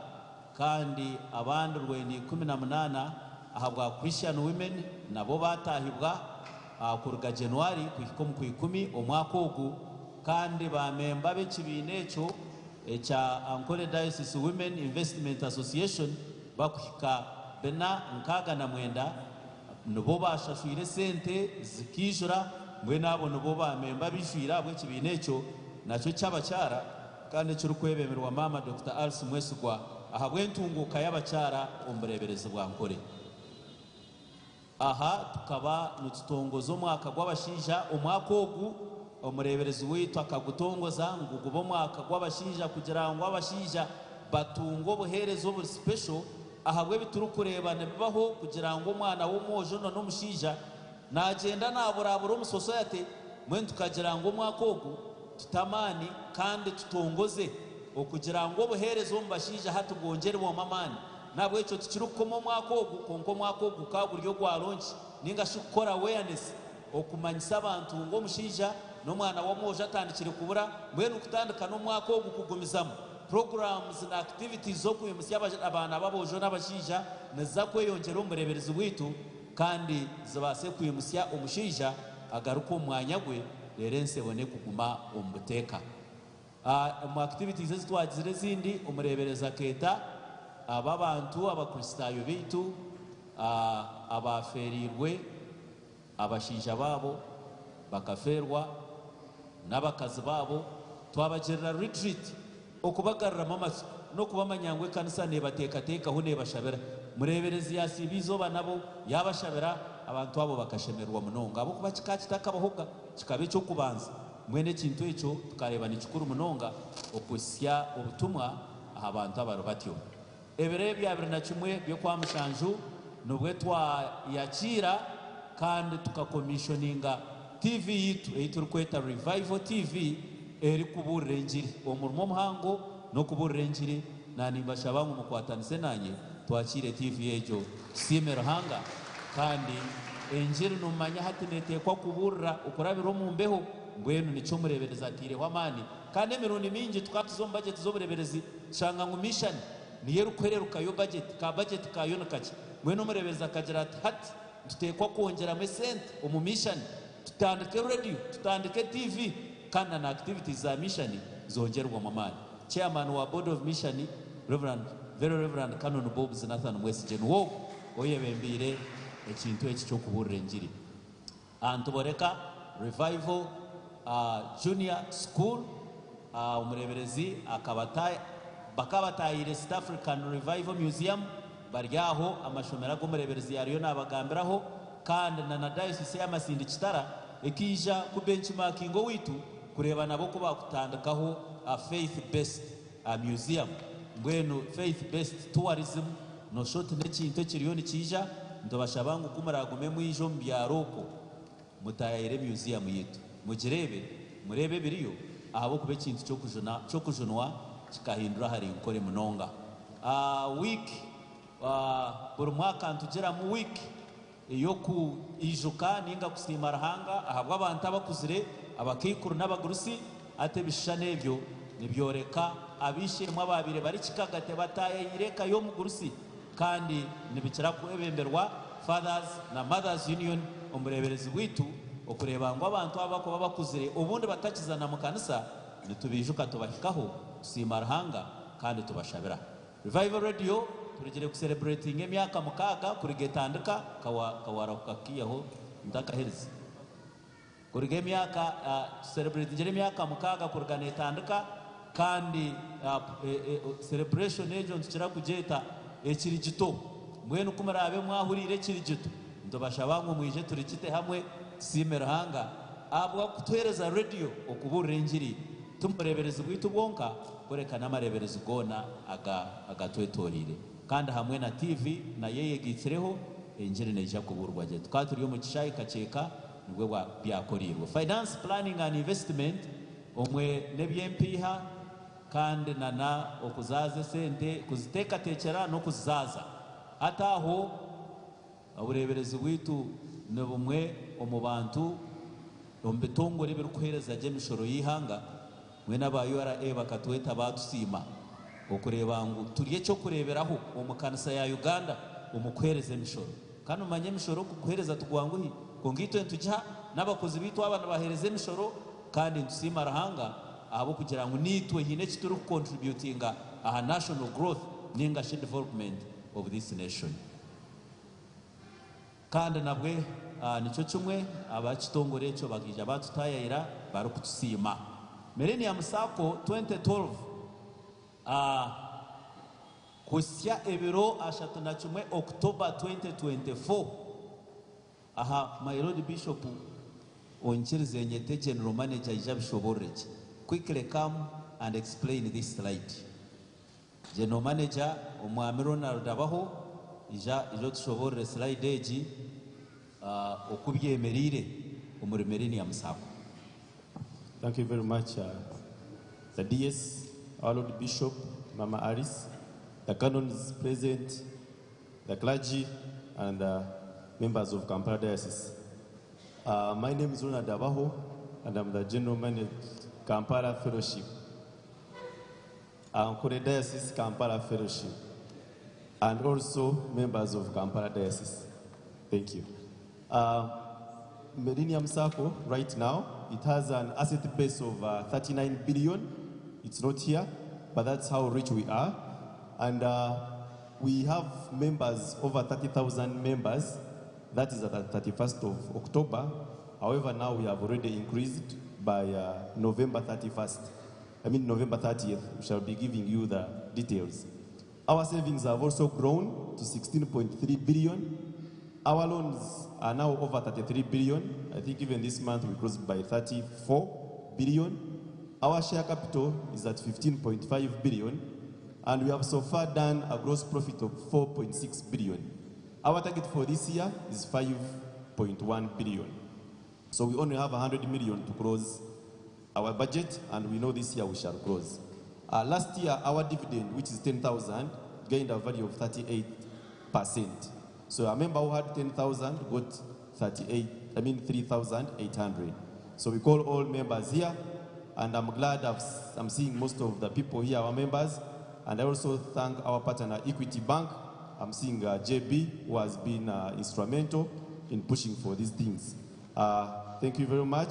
kandi abandi 918 ahabwa Christian Women nabo batahibwa kuruga January kuhika omu Kwikumi omwaka ogu. Kandi ba memba b'ekibiina ekyo ekya Ankole Diocese Women Investment Association bakuhika 469 nibo baashashwire esente zikaijura, mbwenu abo nibo ba memba abaijwire ahabw'ekibiina ekyo nakyo ky'abakyara kandi ekirikwebemerwa Maama Dokita Alice Mwesigwa ahabw'entunguuka y'abakyara omu bureeberezi bwa Ankole. Aha tukaba nitutongoza omwaka gw'abashaija. Omwaka ogu omureeberezi waitu akagutongoza ngu gube omwaka gw'abashaija kugira ngu abashaija batunge obuheereza oburi special ahabw'ebi turikureeba nibibaho kugira ngu omwana w'omwojo na n'omushaija naagyenda naaburabura omu society mbwenu tukagira ngu omwaka ogu tute amaani kandi tutongoze okugira ngu obuheereza omu bashaija hati bwongyerwemu amaani. N'ahabw'ekyo tikirikukoma omwaka ogu kwonka omwaka ogu gukaba guri ogwa launch ninga shi kukora awareness okumanyisa abantu ngu omushaija n'omwana w'omwojo atandikire kubura mbwenu kutandika n'omwaka ogu kugumizamu programs na activities z'okwimutsya abaana b'aboojo n'abashaija niziza kweyongyera omu bureeberezi bwaitu kandi zibaase kwimutsya omushaija agaruke omu mwanya gwe reero ensi ebone kuguma omu buteeka. Omu activities ezi twagizire ezindi, omureeberezi akeeta abo abantu Abakristaayo baitu abaafeereirwe abashaija baabo bakafeerwa n'abakazi baabo, twabagirira retreat okubagaruramu amatsiko n'okubamanya ngu ekanisa neebateekateekaho neebashabira. Mureeberezi yaasiiba eizooba nabo yaabashabira, abantu abo bakashemererwa munonga ahabw'okuba kikaba kitakabahoga, kikaba eky'okubanza. Mbwenu ekintu ekyo tukareeba ni kikuru munonga okuhitsya obutumwa aha bantu abari batyo. Ebiro ebyo 21 by'Okwamushanju nibwo twayakiira kandi tukakomishoninga TV yaitu ei turikweta Revival TV erikubuurira engiri. Omurimo omuhango n'okubuurira engiri na nimbashaba ngu mukwatanise nanye twakiire TV egyo tusiime Ruhanga kandi engiri nimumanya hati neteekwa kubuurira okurabira omu mbeho mbwenu nikyo omureeberezi ataireho amaani kandi emirundi mingi tukaba tuza omu bajeti z'obureeberezi tushanga ngu mission niyo erikuhererukayo bajeti ka bajeti kaayo nikakye mbwenu omureeberezi akagira ati hati nituteekwa kwongyeramu esente omu mission tutandike radio tutandike TV kandi na na activities za mission zongyerwemu amaani. Chairman wa Board of Mission, Rev. Very Rev. Canon Bobs Nathan Mwesigye niwe ogwo oyebembeire ekintu eki ky'okubuurira engiri. Aha nituboreka Revival Junior School. Omureeberezi akaba bakaba bataahiire City African Revival Museum bari aho amashomero agu omureeberezi yaariyo naabagambiraho kandi na na Diocese eya Masindi Kitara ekaija ku benchmarkinga owaitu kureeba nabo oku baakutandikaho a faith based museum mbwenu faith based tourism noshusha oti n'ekintu ekiriyo nikiija nitubashaba ngu ku muraagume mwije omu byaro okwo Mutayaayire myuziyamu yaitu mugireebe, mureebe ebiriyo, ahabw'okuba ekintu ky'okujuna ky'okujunwa kikahindura ahari Nkore munonga. Wiiki Buri mwaka nitugiramu wiiki ey'okwijuka nainga kusiima Ruhanga ahabw'abantu abakuzire, abakaikuru n'abagurusi. Hati ebishushani ebyo nibyoreka ab'eishe-emwe abaabaire bari kikagate bataayaayire eka y'omugurusi. Kandi nibikira kwebemberwa Fathers na Mothers Union omureeberezi waitu okureeba ngu abantu aba bakuba bakuzire obundi batakiza na mukanisa nitubiijuka tubahikaho tusiima Ruhanga kandi tubashabira. Revival Radio turugire ku celebratinga emyaka mukaaga kuriga etandika kawarahuka kukiihaho ntakaherize. Kuruga emyaka, tusereburetingire emyaka mukaaga kuruga neetandika kandi celebration egyo nitukira kugyeta ekirigito. Mbwenu ku muraabe mwahuriire ekirigito, nitubashaba ngu mwije turigite hamwe tusiime Ruhanga ahabw'okutuheereza rediyo okubuurira engiri, ti mu bureeberezi bwaitu bwonka kureka n'amareeberezi goona agatwetoreire. Kandi hamwe na TV nayo eyegaitsireho, engiri neija kubuurwa gye. Tukaba turi omu kishaayi kakyeka. Nibwo bwa byakoreirwe. Finance Planning and Investment omwe n'eby'empiiha kandi na na okuzaaza esente, kuziteekateekyera n'okuzizaaza. Hati aho obureeberezi bwaitu ni bumwe omu bantu omu bitongore ebirikuheereza gye emishoro y'eihanga. Mbwenu aba URA bakatweta baatusiima okureeba ngu turi eky'okureeberaho omu kanisa ya Uganda omu kuheereza emishoro. Kandi omanye emishoro kuguheereza tigwanguhi, kwonka itwe nitugiha n'abakozi baitu aba nibaheereza emishoro kandi nitusiima Ruhanga ahabw'okugira ngu naitwe haine eki turikukontributinga aha national growth ninga shi development of this nation. Kandi nabwe nikyo kimwe ab'ekitongore ekyo bakaija baatutaayayira barikutusiima. Millennium Sacco 2012 a Kuhitsya ebiro 31 October 2024, aha My Lord Bishop onyikirize nyete General Manager aije abishoborore gye. Quickly come and explain this slide. General Manager Omwami Ronald Abaho ija ija otushoboorore slide egi oku byemereire omuri Millennium Sacco. Thank you very much the DS, our Lord Bishop, Mama Alice, the Canons present, the clergy and the members of Kampala Diocese. My name is Ronald Abaho and I'm the General Manager Kampala Fellowship. Ankole Diocese Kampala Fellowship and also members of Kampala Diocese. Thank you. Millennium Sacco right now, it has an asset base of 39 billion. It's not here, but that's how rich we are. And we have members, over 30,000 members. That is at the 31st of October. However, now we have already increased by November 31st. I mean November 30th, we shall be giving you the details. Our savings have also grown to 16.3 billion. Our loans are now over 33 billion. I think even this month we crossed by 34 billion. Our share capital is at 15.5 billion, and we have so far done a gross profit of 4.6 billion. Our target for this year is 5.1 billion. So we only have 100 million to close our budget, and we know this year we shall close. Last year, our dividend, which is 10,000, gained a value of 38%. So a member who had 10,000 got 38, I mean 3,800. So we call all members here, and I'm glad I've, I'm seeing most of the people here, our members, and I also thank our partner Equity Bank. I'm seeing JB, who has been instrumental in pushing for these things. Thank you very much.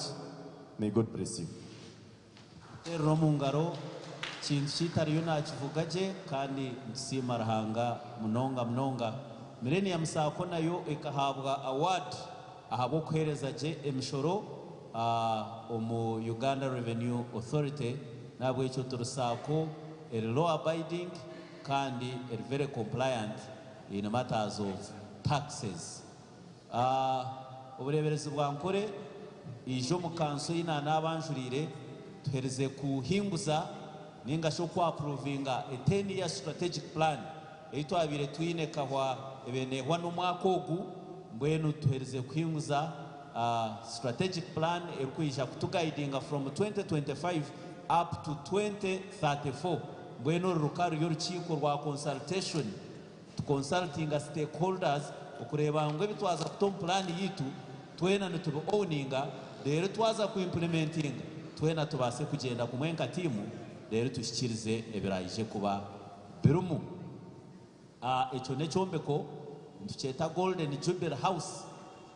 May God bless you. Terera omu ngaro kintu kitariyo nakivuga gye kandi nitusiima Ruhanga munonga munonga. Millennium Sacco nayo ekahabwa award ahabw'okuheereza gye emishoro omu Uganda Revenue Authority. Nahabwekyo turi Sacco eri law abiding kandi eri very compliant in matters of taxes. Obureeberezi bwa Nkore ija omu kanso ei naanaabanjuriire tuherize kuhinguza nainga shi oku approvinga a ten year strategic plan ei twabaire twine ekahwa ebaire neehwa n'omwaka ogu. Mbwenu tuherize kuhinguza strategic plan erikwija kutugaidinga from 2025 up to 2034. Mbwenu oru rukaba ruri orukiiko rwa consultation, tukonsultinga stakeholders okureeba ngu ebi twaza kuta omu pulaani yaitu twena nitubi owninga reero twaza ku implementinga twena tubaase kugyenda kumwe nka tiimu reero tuhikirize ebiraije kuba birimu. Ekyo n'ekyombeko nitukyeta Golden Jubilee House,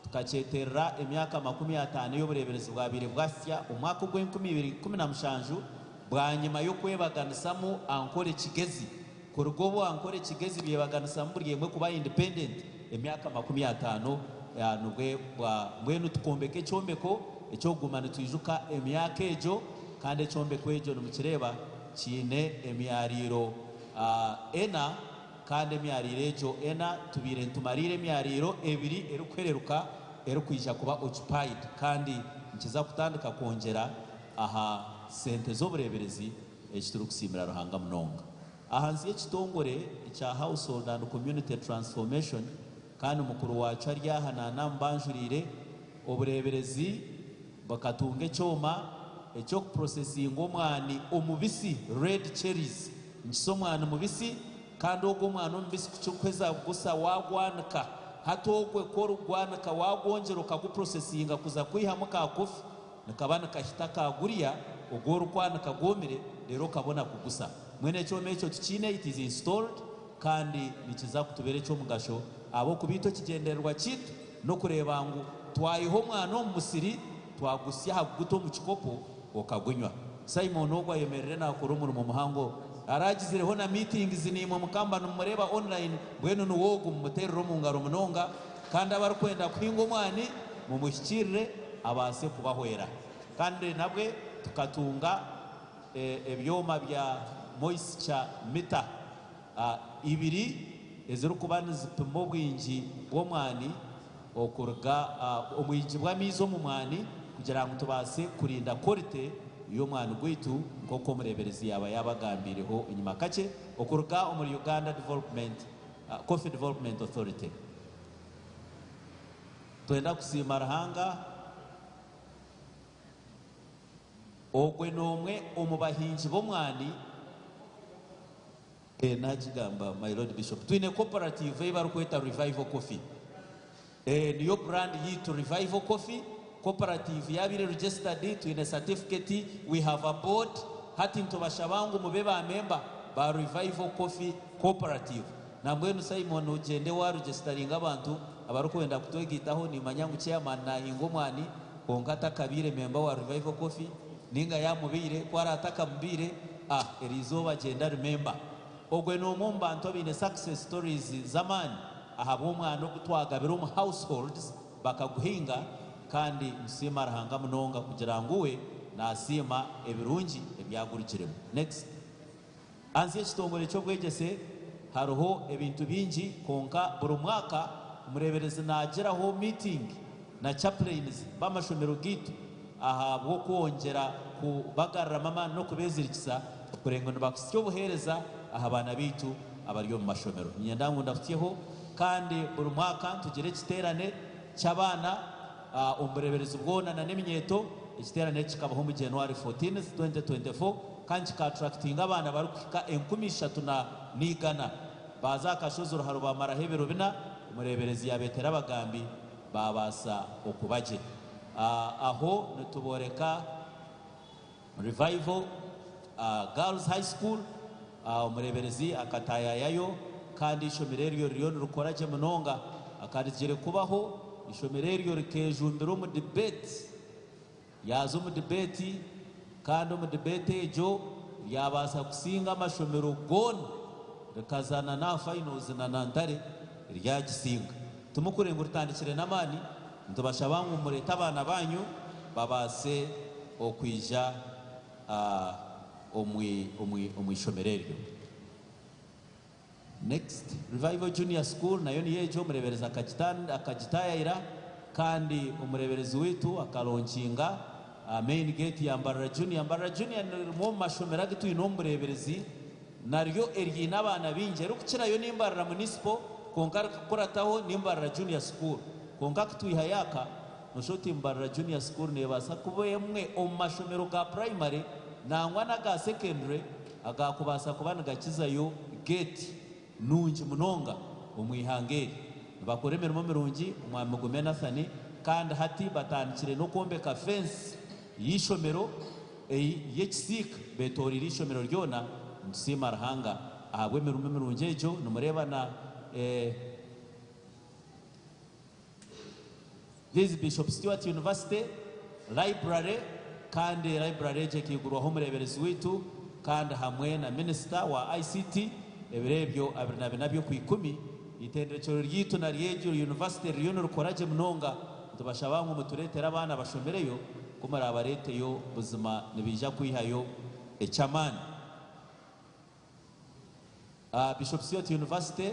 tukakyeterera emyaka 50 ey'obureeberezi bwabaire bwahitsya omu mwaka ogw'enkumi ibiri ikumi na mushanju bwanyima y'okwebaganisamu Ankole Kigezi. Kuruga obu Ankole Kigezi byebaganisamu buri emwe kuba independent emyaka 50 nibwe bwa mbwenu tukombeka ekyombeko eky'okuguma nitwijuka emyaka egyo kandi ekyombeko egyo nimukireeba kiine emyariiro ena, kandi emyariiro egyo ena tubaire nitumariira emyariiro ebiri erikuhereruka erikwija kuba occupied kandi nikiza kutandika kwongyera aha sente z'obureeberezi eki turikusiimira Ruhanga munonga. Ahansi y'ekitongore ekya Household and Community Transformation kandi mukuru waakyo ari aha naanamubanjuriire, obureeberezi bakatunga ekyoma eky'okuprosesinga omwani omubisi, red cherries. Nikisa omwani mubisi kandi ogwo omwani omubisi ku kirikuheza kugusa waagwanika. Hati ogwe ku orikugwanika waagwongyera okaguprosesinga kuza kwihamu ka kofi, nikaba nikahita kaagurya ogu orikwanika gwomire reero okabona kugusa. Mbwenu ekyoma ekyo tukiine, it is installed, kandi nikiza kutubeera eky'omugasho ahabw'okuba itwe ekigyendererwa kyaitu n'okureeba ngu twayiha omwana omu musiri twagusya aha kuguta omu kikopo okagunywa. Simon ogwo ayemerire nakora omurimo muhango aragizireho na meetings naimwe mukamba nimumureeba online mbwenu niwe ogu mumuterere omungaro munonga kandi abarikwenda kuhinga omwani mumuhikirire abaase kubahwera kandi nabwe tukatunga ebyoma bya moisture meter ibiri ezirikuba nizipima obwingi bw'omwani okuruga obwingi bw'amaizi omu mwani kugira ngu tubaase kurinda quality y'omwani gwaitu nk'oku omureeberezi yaaba yaabagambiireho enyima kakye okuruga omuri Uganda Development Coffee Development Authority. Twenda kusiima Ruhanga. Ogwe n'omwe omu bahingi b'omwani. Nagigamba my lord bishop twine cooperative ei barikweta revival coffee niyo brand yaitu revival coffee cooperative yabaire registered twine certificate we have a board hati nitubashaba ngu mube ba member ba revival coffee cooperative nambwenu Simon ogyende wa registeringa abantu abarikwenda kutwegaitaho nimanya ngu chairman nahinga omwani kwonka atakabaire member wa revival coffee Ninga yamubaire, ku araate akamubaire, ah, eriizooba agyende remember. Ogwe n'omwe omu bantu abaine success stories z'amaani ahabw'omwana ogu twagabire omu households bakaguhinga kandi nitusiima Ruhanga munonga kugira ngu we nasiima ebirungi ebyagurugiremu. Next. Ahansi y'ekitongore ky'obwegyese hariho ebintu bingi kwonka buri mwaka omureeberezi naagiraho miitingi na chaplains b'amashomero gaitu ahabw'okwongyera kubagaruramu amaani n'okubeezirikisa kureeba ngu nibakutsya obuheereza aha baana baitu abari omu mashomero. Niinyenda ngu ndahutsyeho kandi buri mwaka nitugira ekiteerane ky'abaana Omu bureeberezi bwona na n'eminyeeto, ekiteerane eki kikabaho omu January 14th, 2024 kandi kikaaturakitinga abaana barikuhika 3,000 na n'igana. Baaza aha kashozi Ruharo baamaraho ebiro bina, omureeberezi yaabeetera abagambi baabaasa okuba gye. Aho nitubooreka Revival Girls High School, omureeberezi akataayayayo kandi eishomero eryo ririyo nirikora gye munonga. Akarigire kubaho, eishomero eryo rikeejumbira omu debate, ryaza omu debate kandi omu debate egyo ryabaasa kusinga amashomero goona rikaza na n'aha finals na na Ntare ryagisinga. Timukure ngu ritandikire n'amaani, nitubashaba ngu mureete abaana baanyu babaase okwija Omu ishomero eryo. Next, Revival Junior School nayo niyo egyo, omureeberezi akagitaayayira kandi omureeberezi waitu akaronkinga main gate ya Mbarara Junior. Mbarara Junior ni rimwe omu mashomero agu twine omu bureeberezi naryo eriine abaana baingi. Erikukirayo ni Mbarara Municipal kwonka erikukurataho ni Mbarara Junior School. Kwonka ku twihayo aka, Noshusha oti Mbarara Junior School neebaasa kuba emwe omu mashomero ga purayimare nangwa n'aga sekendure agaakubaasa kuba nigakizayo geeti nungi munonga omu ihanga eri. Nibakora emirimo mirungi Omwami Mugume Nathan kandi hati batandikire n'okwombeka fensi y'eishomero y'ekisiika betoreire eishomero ryona. Nitusiima Ruhanga ahabw'emirimo mirungi egyo. Nimureeba na. This Bishop Stuart University Library kandi library egi ekaigurwaho omureeberezi waitu kandi hamwe na minisita wa ICT ebiro ebyo 24 by'Okwikumi. Eitendekyero ryaitu naryo eryo yunivasite ririyo nirikora gye munonga. Nitubashaba ngu mutureetere abaana bashomereyo, ku muraabareeteyo buzima nibaija kwihayo eky'amaani. Bishop Stuart University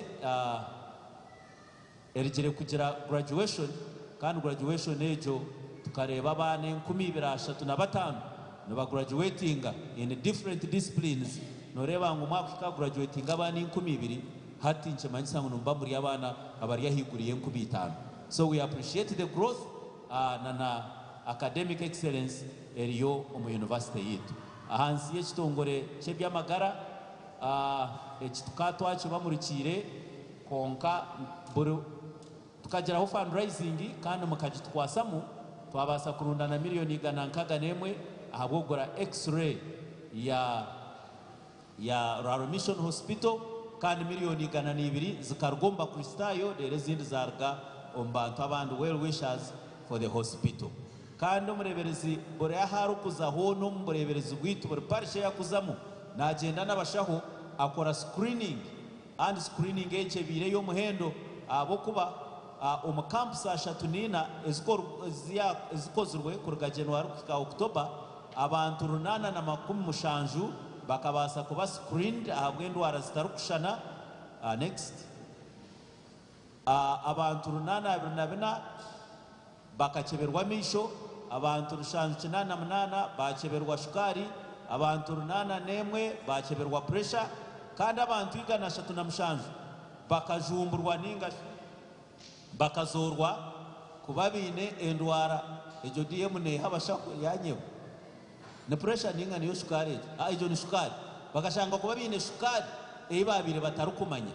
erugire kugira graduation kandi graduation egyo tukareeba abaana 2035 niba graduatinga in different disciplines. Noreeba ngu omwaka kuhika graduatinga abaana 2000, hati nikimanyisa ngu nimuba muri abaana abari ahaiguru y'enkumu itaano. So we appreciate the growth na na academic excellence eriyo omu university yaitu. Ahansi y'ekitongore ky'eby'amagara, eki tukaba twakibamurikiire kwonka buri tukagiraho fundraising kandi mukagitukwatsamu twabaasa kurundana miliyoni 161 ahabw'okugura X-ray ya Ruharo Mission Hospital, kandi miliyoni 102 zikaruga omu bakristaayo, reero ezindi zaruga omu bantu abandi, well wishers for the hospital. Kandi omureeberezi buri ahu arikuza hoona omu bureeberezi bwaitu, buri parish eyakuzamu, nagyenda n'abashaho akora screening, and screening egyo ebaire ey'omuhendo ahabw'okuba omu camps 34 ezikozirwe kuruga January kuhika October, abantu 870 bakabaasa kuba screened ahabw'endwara zitarikushushana. Next. Abantu 824 bakakyeberwa amaisho, abantu 788 bakyeberwa shukaari, abantu 81 bakyeberwa pressure, kandi abantu 137 bakajumburwa ninga bakazoorwa kuba baine endwara egyo. DM neeha abashaho yanyewe ni pressure ninga niyo shukaari egyo? Egyo ni shukaari. Bakashanga kuba baine shukaari ei babaire batarikumanya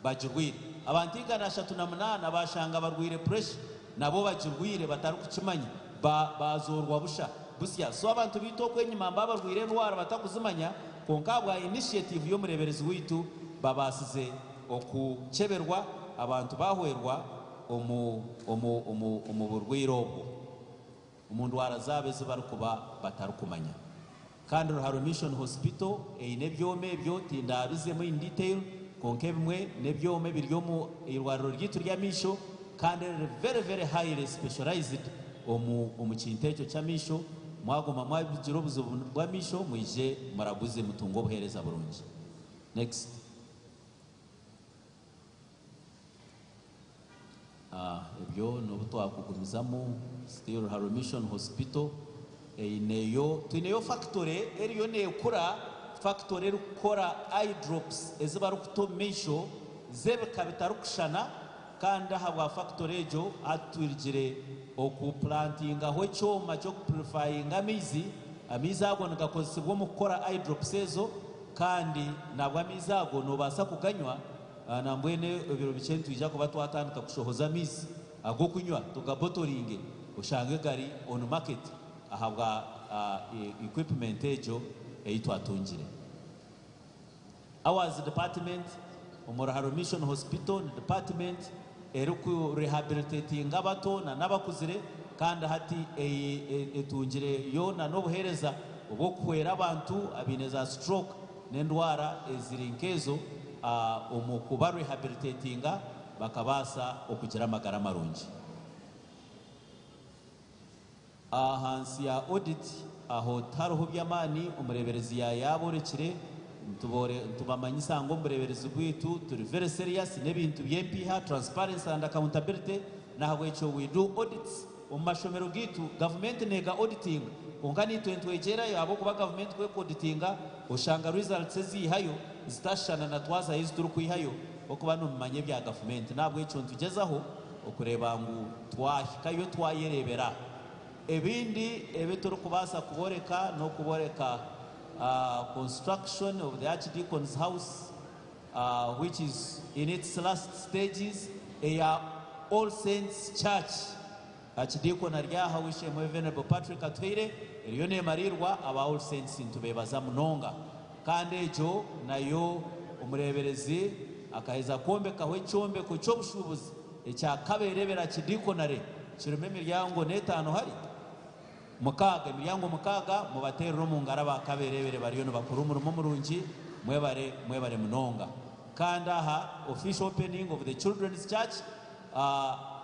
bagirwire. Abantu 138 bashanga barwire pressure, nabo bagirwire batarikukimanya, bazoorwa busha busya. So abantu baitu okwenyima mba barwire endwara batakuzimanya, kwonka ahabwa initiative y'omureeberezi waitu babaasize okukyeberwa, abantu bahwerwa omu burwire obwo, omu ndwara zaabo ezi barikuba batarikumanya. Kandi Ruharo Mission Hospital eine ebyoma ebyo tindabizemu in detail, konka ebimwe n'ebyoma ebiri omu irwariro ryaitu ry'amaisho kandi riri very, very highly specialized omu kintu ekyo ky'amaisho. Mwaguma mwabigira obuzibu bw'amaisho, mwije muraguze mutunge obuheereza burungi. Next. Ebyo n'obu twakugumizamu still Ruharo Mission Hospital eineyo, twineyo factory eriyo neekura, factory erikukora eye drops ezi barikuta omu maisho z'ebika bitarikushushana. Kandi ahabwa factory egyo hatwirigire okuplantingaho ekyoma ky'okupurifayinga amaizi. Amaizi ago nigakozesibwa omu kukora eye drops ezo, kandi nabwo amaizi ago noobaasa kuganywa. Nambwenu ebiro bikye nitwija kuba twatandika kushohoza amaizi ag'okunywa, tugabotoringe, oshange gari on market ahabwa equipment egyo ei twatungire. Ours department omu Ruharo Mission Hospital ni department erikurehabilitatinga abato na n'abakuzire, kandi hati etungire yoona n'obuheereza obw'okuhwera abantu abaine za stroke n'endwara eziri nk'ezo omu kuba rehabilitatinga bakabaasa okugira amagara marungi. Ahansi ya audit aho tihariho by'amaani omureeberezi yaayaaborekire. Nitubamanyisa ngu omu bureeberezi bwaitu turi very serious n'ebintu by'empiiha, transparency and accountability, n'ahabw'ekyo we do audits omu mashomero gaitu. Gavumenti neega auditinga kwonka naitwe nitwegyerayo ahabw'okuba gavumenti ku ekuauditinga oshanga results ezi eihayo zitashushana na twazayo ezi turikwihayo ahabw'okuba nimumanya ebya gavumenti. N'ahabw'ekyo nitugyezaho okureeba ngu twahikayo twayereebera. Ebindi ebi turikubaasa kuboreka n'okuboreka construction of the Archdeacon's house which is in its last stages eya All Saints Church. Archdeacon ari aha Ow'eishe-emwe Venerable Patrick Atuhaire eriyo nemariirwa aba All Saints nitubebaza munonga. Kandi egyo nayo omureeberezi akaheza kwombekaho ekyombeko ky'obushuubuzi ekya Kabeerebere Archdeaconry kirimu emiryango n'etaano hari mukaaga, emiryango mukaaga, mubateerere omu ngaro aba Kabeerebere bariyo nibakora omurimo murungi, mwebare mwebare munonga. Kandi aha official opening of the Children's Church,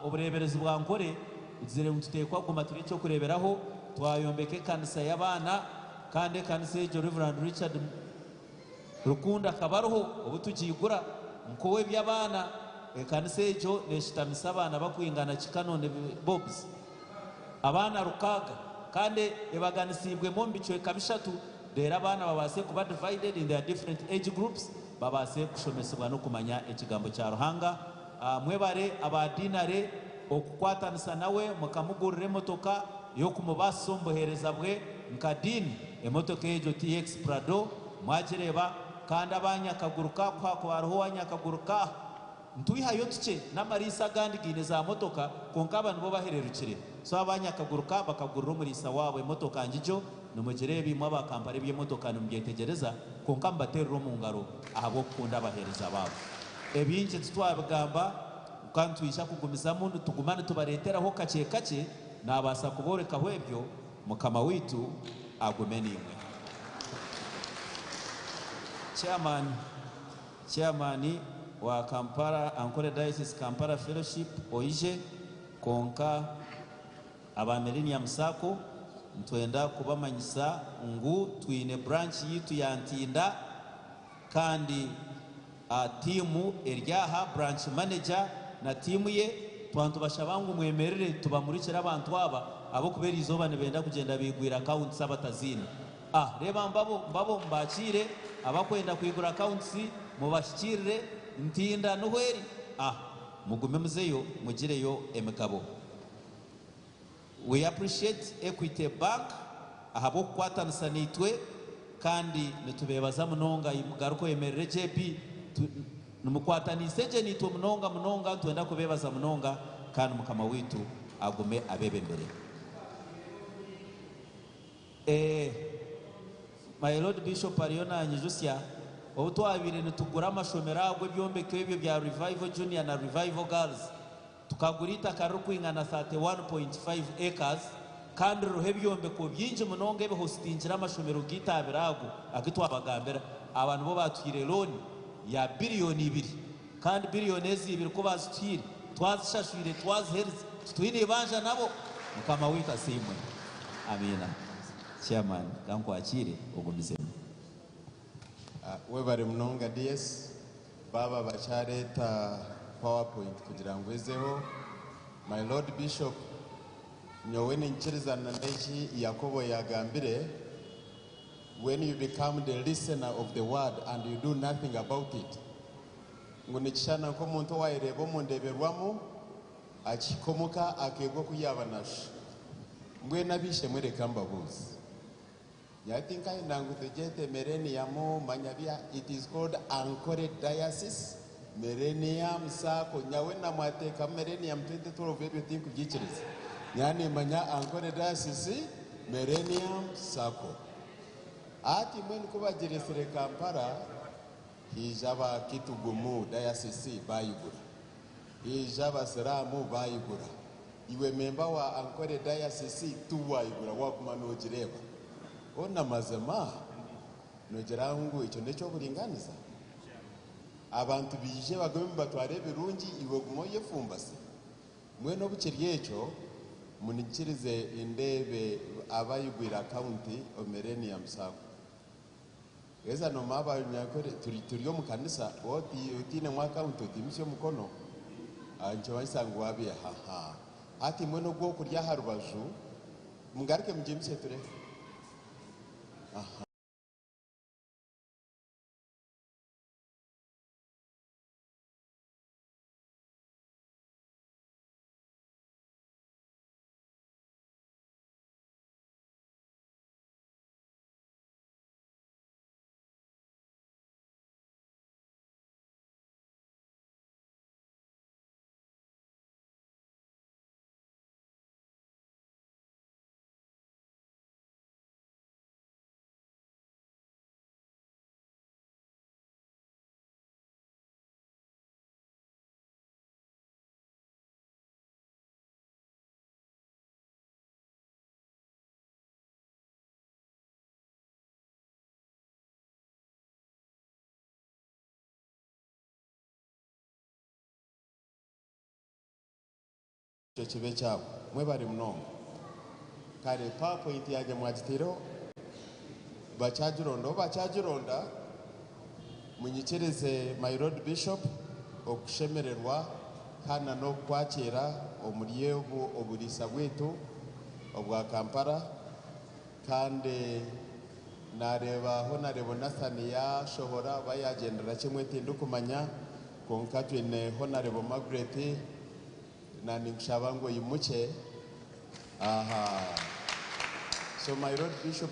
obureeberezi bwa Nkore bugizire ngu nituteekwa kuguma turi eky'okureeberaho, twayombeka ekanisa y'abaana kandi ekanisa egyo Rev. Richard Rukundo akaba ariho obu tugiigura nk'ow'eby'abaana. Ekanisa egyo neeshutamisa abaana bakwingana ki Canon Bobs? Abaana rukaaga kandi ebaganisiibwemu omu bicweka bishatu reero abaana babaase kuba divided in their different age groups babaase kushomesibwa n'okumanya ekigambo kya Ruhanga. Mwebare aba Dinare okukwatanisa nawe mukamugurira emotoka y'okumubaasisa omu buheereza bwe nka Dean. Emotoka egyo TX Prado mwagireeba kandi aba Nyakaguruka ku hakuba hariho owa Nyakaguruka aha ntwihayo tukye n'amariisa agandi gaine za motoka kwonka aba nibo bahererukire so aba Nyakaguruka bakagurira omuriisa waabo emotoka ngigyo nimugireeba imwe aba Kampala eby'emotoka nimubyetegyereza kwonka mubateerere omu ngaro ahabw'okukunda abaheereza baabo. Ebingi titwabigamba kwonka nitwija kugumizamu nituguma nitubareeteraho kakye kakye naabaasa kuboorekaho ebyo Mukama waitu agume naimwe. Chairman Chairman wa Kampala Ankole Diocese Kampala Fellowship oije kwonka aba Millennium Sacco nitwenda kubamanyisa ngu twine branch yaitu ya Ntinda Kandi tiimu eri aha, branch manager na tiimu ye, twaba nitubashaba ngu mwemerere tubamurikire abantu aba ahabw'okuba eriizooba nibenda kugyenda baigwire accounts abataziine. Ah reeba mbabo, mbabo mubaakiire, abakwenda kwigura accounts mubahikiirire, Ntinda niho eri, ah mugume muzeyo mugireyo emigabo. We appreciate Equity Bank ahabw'okukwatanisa naitwe kandi nitubeebaza munonga. Garuka oyemerere JB, nimukwataniise gye naitwe munonga munonga, nitwenda kubeebaza munonga kandi Mukama waitu agume abeebembere. Eeh my Lord Bishop ariyo nanyijutsya obu twabaire nitugura amashomero ago ebyombeko ebyo bya Revival Junior na Revival Girls Tukagura eitaka ririkwingana 31.5 acres kandi ririho ebyombeko bingi munonga ebihositingire amashomero gaitu abiri ago agu twabagambira. Aba nibo baatuhaire looni ya biriyoni ibiri kandi biriyoni ezi ibiri ku baazituhaire twazishashwire twaziherize titwine eibanja nabo. Mukama waitu asiimwe. Amiina. Chairman ka nkwakiire ogumizemu. Webare munonga DS. Baaba bakyareeta power point kugira ngu ezeho. My Lord Bishop, nyowe ninkirizana n'eki Yakobo yagambire, when you become the listener of the word and you do nothing about it, ngu nikishushana nk'omuntu owayereeba omu ndeberwamu akihika omuka akeebwa oku yaaba nashusha. Mbwenu ab'eishe-emwe reka mbabuuze. Nyowe tinkayenda ngu tugyete Mereniyamu manya bya it is called Ankole Diocese Merenium Sacco nyawe na mwatekamu Merenium 2012 ebyo tinkubyikiriza nyowe nimanya Ankole Diocese Merenium Sacco ati mbwenu kubagiresire Kampala haija aba Kitugumu Diocese bayigura Haija abasiraamu baayigura. Iwe memba wa Ankole Diocese tiwaayigura waaguma noogireeba. Hoona mazima noogira ngu ekyo n'eky'oburingaaniza? Abantu baije bagume nibatwara ebirungi iwe ogume oyefumbase? Mbwenu obu kiri ekyo, Munyikirize ndeebe abayigwire akawunti omu Millennium Sacco. Heza noomanya Abanyankore turi turi omu kanisa waaba otiinemu akawunti otiimutsya omukono, nikimanyisa ngu waabiiha. Aha. Hati mbwenu ogw'okurya aha rubaju, mugaruke mugiimutsye tureebe. Aha. Ekyo kibe ekyabo. Mwebare munonga. Kare powerpoint yangye mwagitaireho? Bakyagironda? Obu bakyagironda, munyikirize my Lord Bishop okushemererwa kandi na n'okukwakiira omuri obu oburiisa bwaitu obwa Kampala kandi nareeba Honarebo Nathan yashohora oba yagyendera kimwe tindikumanya kwonka twine Honarebo Margaret Na ninkushaba ngu oimukye aha. So my Lord Bishop.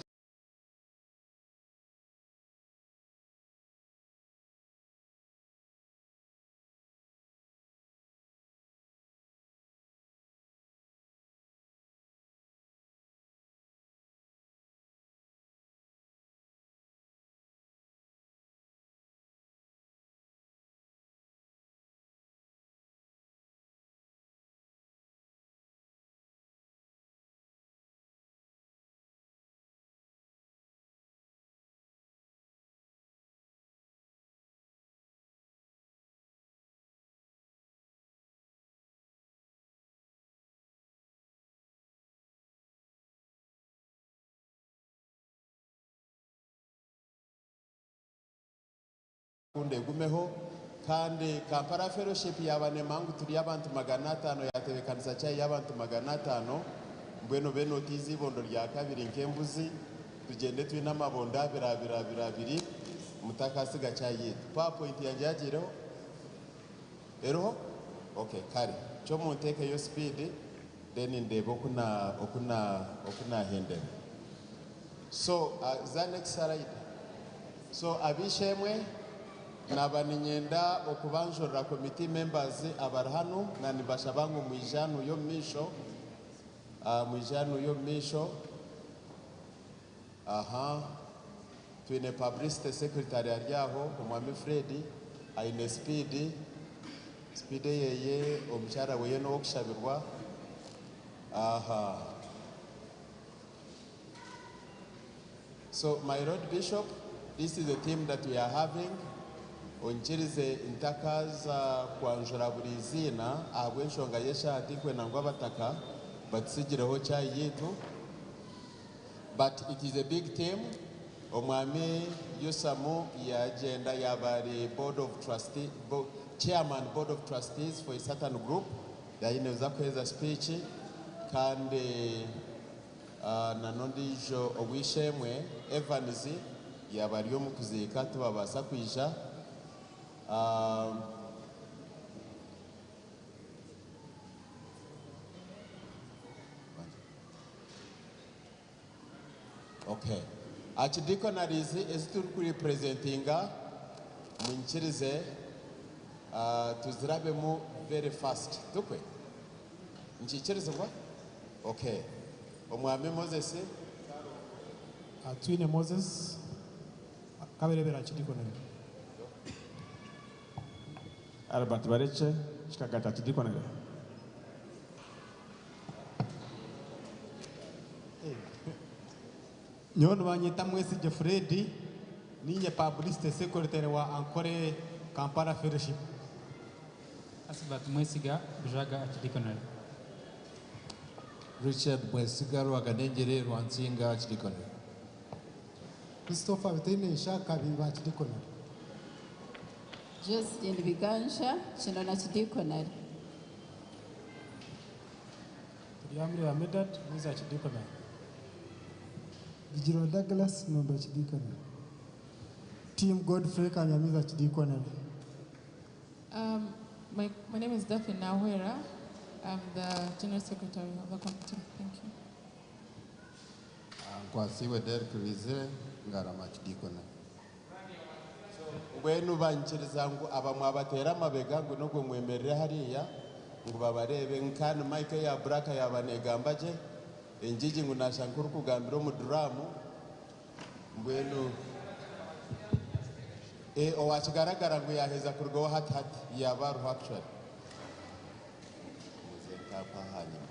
Rukundo egumeho kandi Kampala Fellowship yaaba nemanya ngu turi abantu 500 yatebekanisa chai y'abantu 500 mbwenu obe notiiza eibondo rya kabiri nk'embuzi tugyende twine amabondo abiri abiri abiri abiri mutakasiga chai yaitu. Power point yangye yagiireho? Eriho? Ok kare kyo munteekeyo speed then ndeebe oku na oku na oku nahendera. So za next slide. So ab'eishe-emwe, naaba niinyenda okubanjurira committee members abari hanu, na nibashaba ngu mwije hanuya omu maisho, mwije hanuya omu maisho. Aha. Twine publicity secretary ari aho, Omwami Fred, aine speed, speed eyeye omukyara weye n'owokushabirwa. Aha. So my Lord Bishop, this is the team that we are having, onyikirize ntakaza kwanjura buri iziina ahabw'enshonga y'eshaaha tinkwenda ngu abataka batutsigireho chai yaitu but it is a big team, Omwami Yusamu yagyenda yaaba ari board of trustee, chairman board of trustees for a certain group, yaayine kuheeza speech kandi Na n'ondiijo ow'eishe-emwe, Evans, yaaba ari omu kuziika tibabaasa kwija. Okay. Archdeaconaries ezi turikurepresentinga, munyikirize tuzirabemu very fast. Tukwe? Nikiikirizibwa? Okay. Omwami Moses. Atwine Moses, Kaberebera Archdeaconry. Albert Barekye, Kikagati Archdeaconry. Nyowe nibanyeta Mwesigye Fred, niinye Publicity Secretary wa Ankole Kampala Fellowship. Asibert Mwesiga, Bujaga Archdeaconry. Richard Mwesiga Rwakanengyere Rwansinga Archdeaconry. Christopher Bitainesha Kabimba Archdeaconry. Josephine Biganja Kinona Archdeaconry. Turyamureba Medard Mwiza Archdeaconry. Bigirwa Douglas Nombe Archdeaconry. Team Godfrey Kanyamiza Archdeaconry. My name is Daphne Nawera. I'm the General Secretary of the committee. Thank you. Nkwasiwe Derek Bizire Ngarama Archdeaconry. Mbwenu banyikiriza ngu abamwe abateera amabega ngu nogwo mwemerere hariya ngu babareebe nkani mike ya buraka yaba negamba gye engigi ngu nasha nkurikugambira omu duramu mbwenu owakigaragara ngu yaheza kurugaho hati hati yaba ariho actually muze nkampa hanyuma.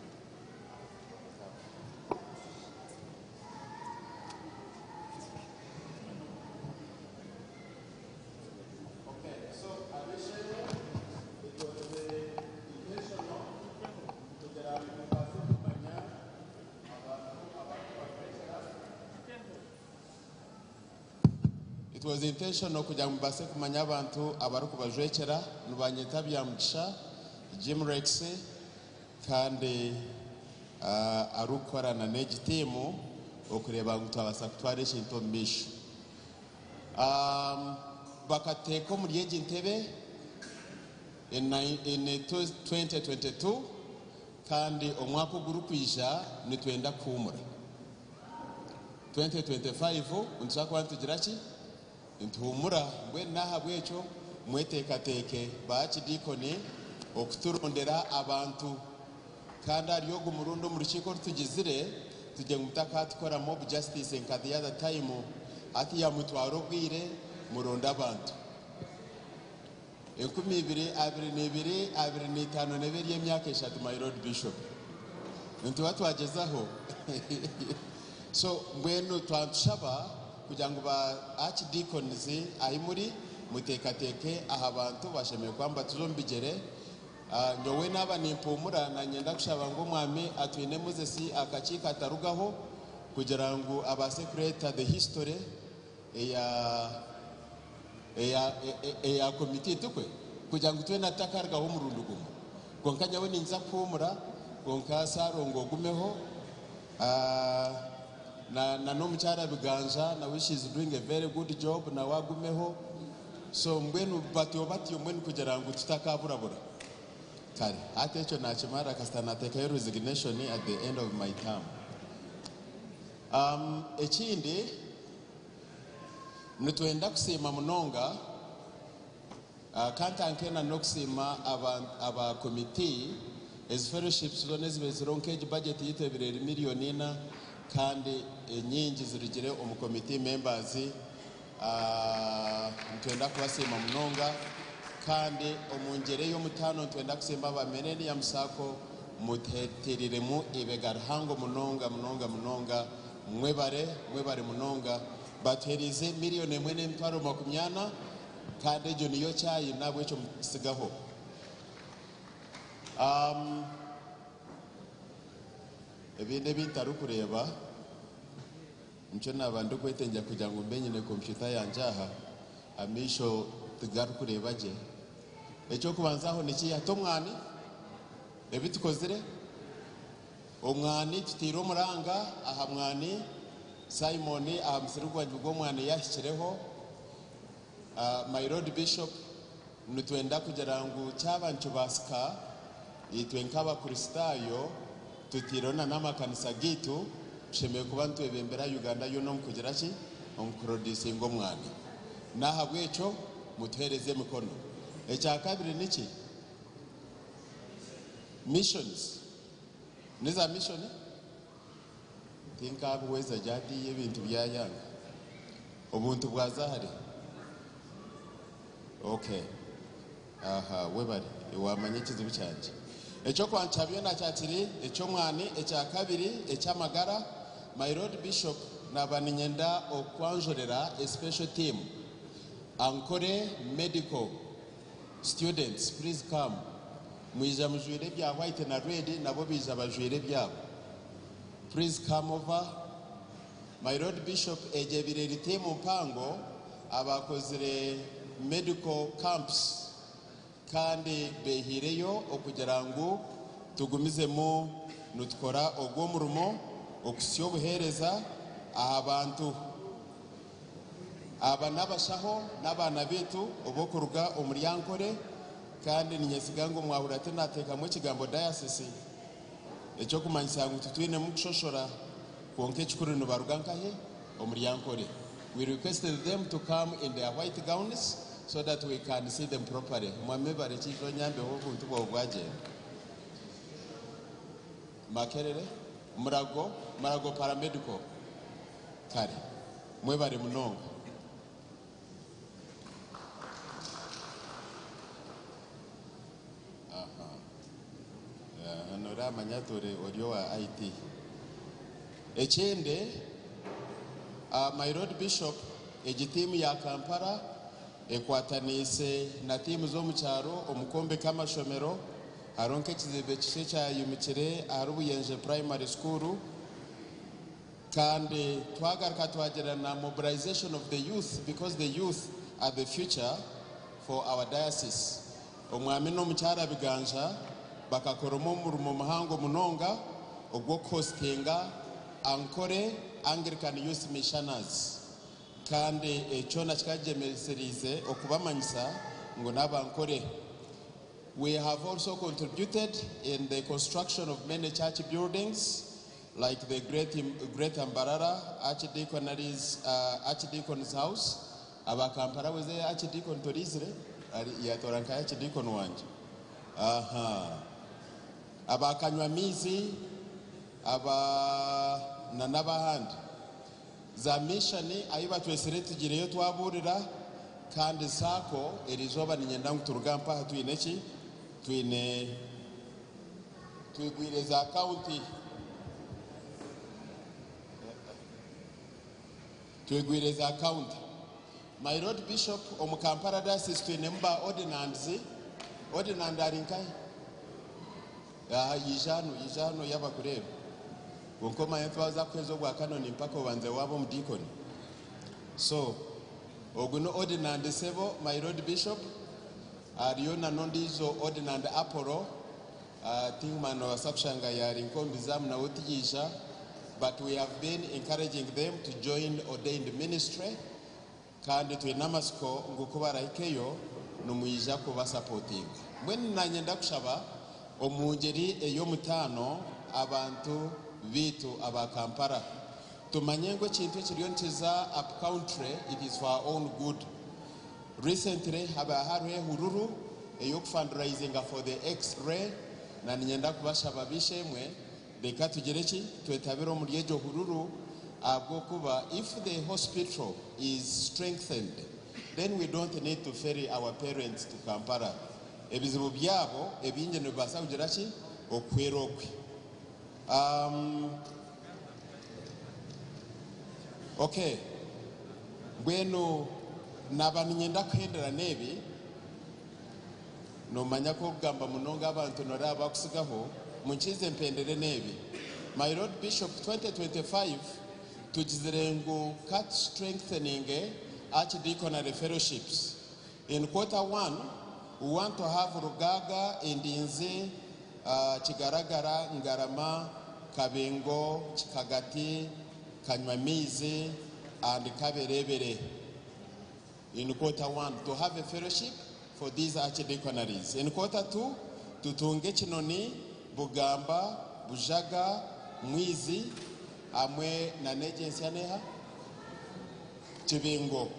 It was intentional kugira ngu mubase kumanya abantu abarikubajwekyera. Nibanyeta Byamugisha Jim Rex, kandi arikukorana n'egi tiimu okureeba ngu twabasa kutwara ekintu omu maisho. Bakateeka omuri egi ntebe in 2022, kandi omwaka ogurikwija nitwenda kuhumura. 2025 nitushobora kuba nitugira ki, nituhumura. Mbwenu n'ahabw'ekyo mweteekateeke baakidikoni okuturondera abantu, kandi ahari ogu murundi omu rukiiko orutugizire tugye ngu mutakaatukora mob justice nka the other time. Hati yamutwara obwire muronde abantu. 2022, 25 nebe eri emyaka 3, my lord bishop, nituba twagezaho. So mbwenu twantushaba kugira ngu ba archdeacons ahi muri muteekateeke aha bantu bashemereire kuba nibatuza omu bigyere. Nyowe naaba nimpumura, nanyenda kushaba ngu omwami Atwine Moses akakiiko atarugaho kugira ngu abaase kureeta the history eya komiti tukwe kugira ngu twena tutakarugaho omurundi gumwe. Kwonka nyowe ninza kuhumura, kwonka Sarongo ogumeho, na n'omukyara Biganja nawe, she is doing a very good job, nawe agumeho. So mbwenu batyo batyo, mbwenu kugira ngu tutakaburabura kare. Hati ekyo nakimara, kasita nateekayo resignation at the end of my term. Ekindi nitwenda kusiima munonga, kantankena n'okusiima aba komiti ezi fellowships zona ezibe ziriho. Nk'egi budget yitu ebire eri 4 miliyoni, kandi enyingi zirugire omu committee members. Nitwenda kubasiima munonga, kandi omu ngyere y'omutaano nitwenda kusiima aba Millennium Sacco. Muteteriremu ibega rihango munonga munonga munonga. Mwebare, mwebare munonga. Batuherize 1,040,000, kandi egyo niyo kyayi, nabwekyo mukisigaho. Ebindi ebintarikureeba nikyo naba ndikwetengya kugira ngu mbe nyine kompyuta yangye aha, amaisho tigarikureeba gye. Ekyokubanzaho nikiya ti omwani ebi tukozire. Omwani tutiire omuranga aha mwani Simon aha musiri gwangye gw'omwani yahikireho. My lord bishop, nitwenda kugira ngu kyaba nikibaasika itwe nk'abakristaayo tutiireho na n'amakanisa gaitu, tushemereire kuba nitwebembera Uganda yoona omu kugira ki, omu kuproducinga omwani. N'ahabw'ekyo mutuheereze emikono. Ekya kabiri niki? Missions niza mission tinkabuhweza gyatiiya ebintu byayanga obuntu bwazahare. Okay, aha webare, wamanya ekizibu kyangye. Ekyokwanca byona kyakiri eky'omwani. Ekya kabiri eky'amagara, my lord bishop, naba ninyenda okwanjurira a special team. Ankore medical students, please come. Mwija mujwire ebya white na red, nabo biija bajwire ebyabo. Please come over. My Lord Bishop, egyo ebaire eri tiimu mpango abakozire medical camps kandi behiireyo okugira ngu tugumizemu nitukora ogwo omurimo okuhitsya obuheereza aha bantu. Aba n'abashaho n'abaana baitu ob'okuruga omuri Ankole kandi ninyesiga ngu mwahurira tinateekamu ekigambo dayasisi eky'okumanyisa ngu titwinemu kushoshora kwonka ekikuru nibaruga nkahe? Omuri Ankole. We requested them to come in their white gowns so that we can see them properly. Mwami Barekye ija onyambeho obuntu bwawe bwagyenda. Makerere, Murago, Murago Paramedical. Kare. Mwebare munonga. Aha. Aha noramanya ati ori ori owa IT. Ekindi, uh, my Lord Bishop, egi tiimu ya Kampala ekwataniise na tiimu z'omu kyaro omu kwombeka amashomero. Hariho nk'ekizimbe kisya ekyayimukire ahari Buyenje Primary School. Kandi twagaruka twagira na mobilization of the youth because the youth are the future for our diocese. Omwami n'omukyara Biganja bakakoramu omurimo muhango munonga ogw'okuhostinga Ankole Anglican Youth Missioners kandi ekyo kyona kikagyemesereize okubamanyisa ngu n'Abankore. We have also contributed in the construction of many church buildings like the Great, Great Mbarara Archdeaconary's, Archdeacon's House. Aba Kampala weze Archdeacon torizire? Ari yatora nka Archdeacon wangye. Aha. Aba Kanywamizi, aba na n'abahandi. Za mission ahi batwesire tugireyo twaburira kandi saako erizooba ninyenda ngu turuge mpaha twine ki? Twine Twigwire za county. Twigwire za county. My Lord Bishop, omu Kampala Diocese twinemu ba ordinands. Ordinand ari nkahi? Aha, yija hanu, yija hanu yabakureeba. Kwonka omanye twaza kuheza obwa Canon mpaka obanze waaba omudiikoni. So, ogu ni ordinand sebo, my Lord Bishop. Hariyo na n'ondiijo ordinand Apollo. Tingman nobaasa kushanga yaari nk'omu bizaamu nawe tiyaija but we have been encouraging them to join ordained ministry kandi twine amatsiko ngu ku barahikeyo nimwija kubasapotinga. Mbwenu naanye ndakushaba omu ngyeri ey'omutaano abantu baitu aba Kampala tumanye ngu ekintu ekiriyo nikiza up country it is for our own good. Recently haba hariho ehururu ey'okufundraisinga for the X-ray na niinyenda kubashaba b'eishe-emwe reka tugire ki twetabire omuri egyo hururu ahabw'okuba if the hospital is strengthened then we don't need to ferry our parents to Kampala ebizibu byabo ebingi nibibaasa kugira ki okuhwera okwe. Um, okay. Mbwenu naba niinyenda kuhendera n'ebi, noomanya ku okugamba munonga abantu noreeba bakutsigaho, munkiize mpendere n'ebi. My Lord Bishop, 2025 tugizire ngu ka tustrengtheninge Archdeaconry Fellowships. In quarter one, we want to have Rugaaga, Endinzi, Kigaragara, Ngarama, Kabingo, Kikagati, Kanywamaizi and Kaberebere in quarter one to have a fellowship for these archdeaconaries. In quarter two, tutunge Kinoni, Bugamba, Bujaga, Mwizi hamwe na n'egi ensya neha? Kibingo.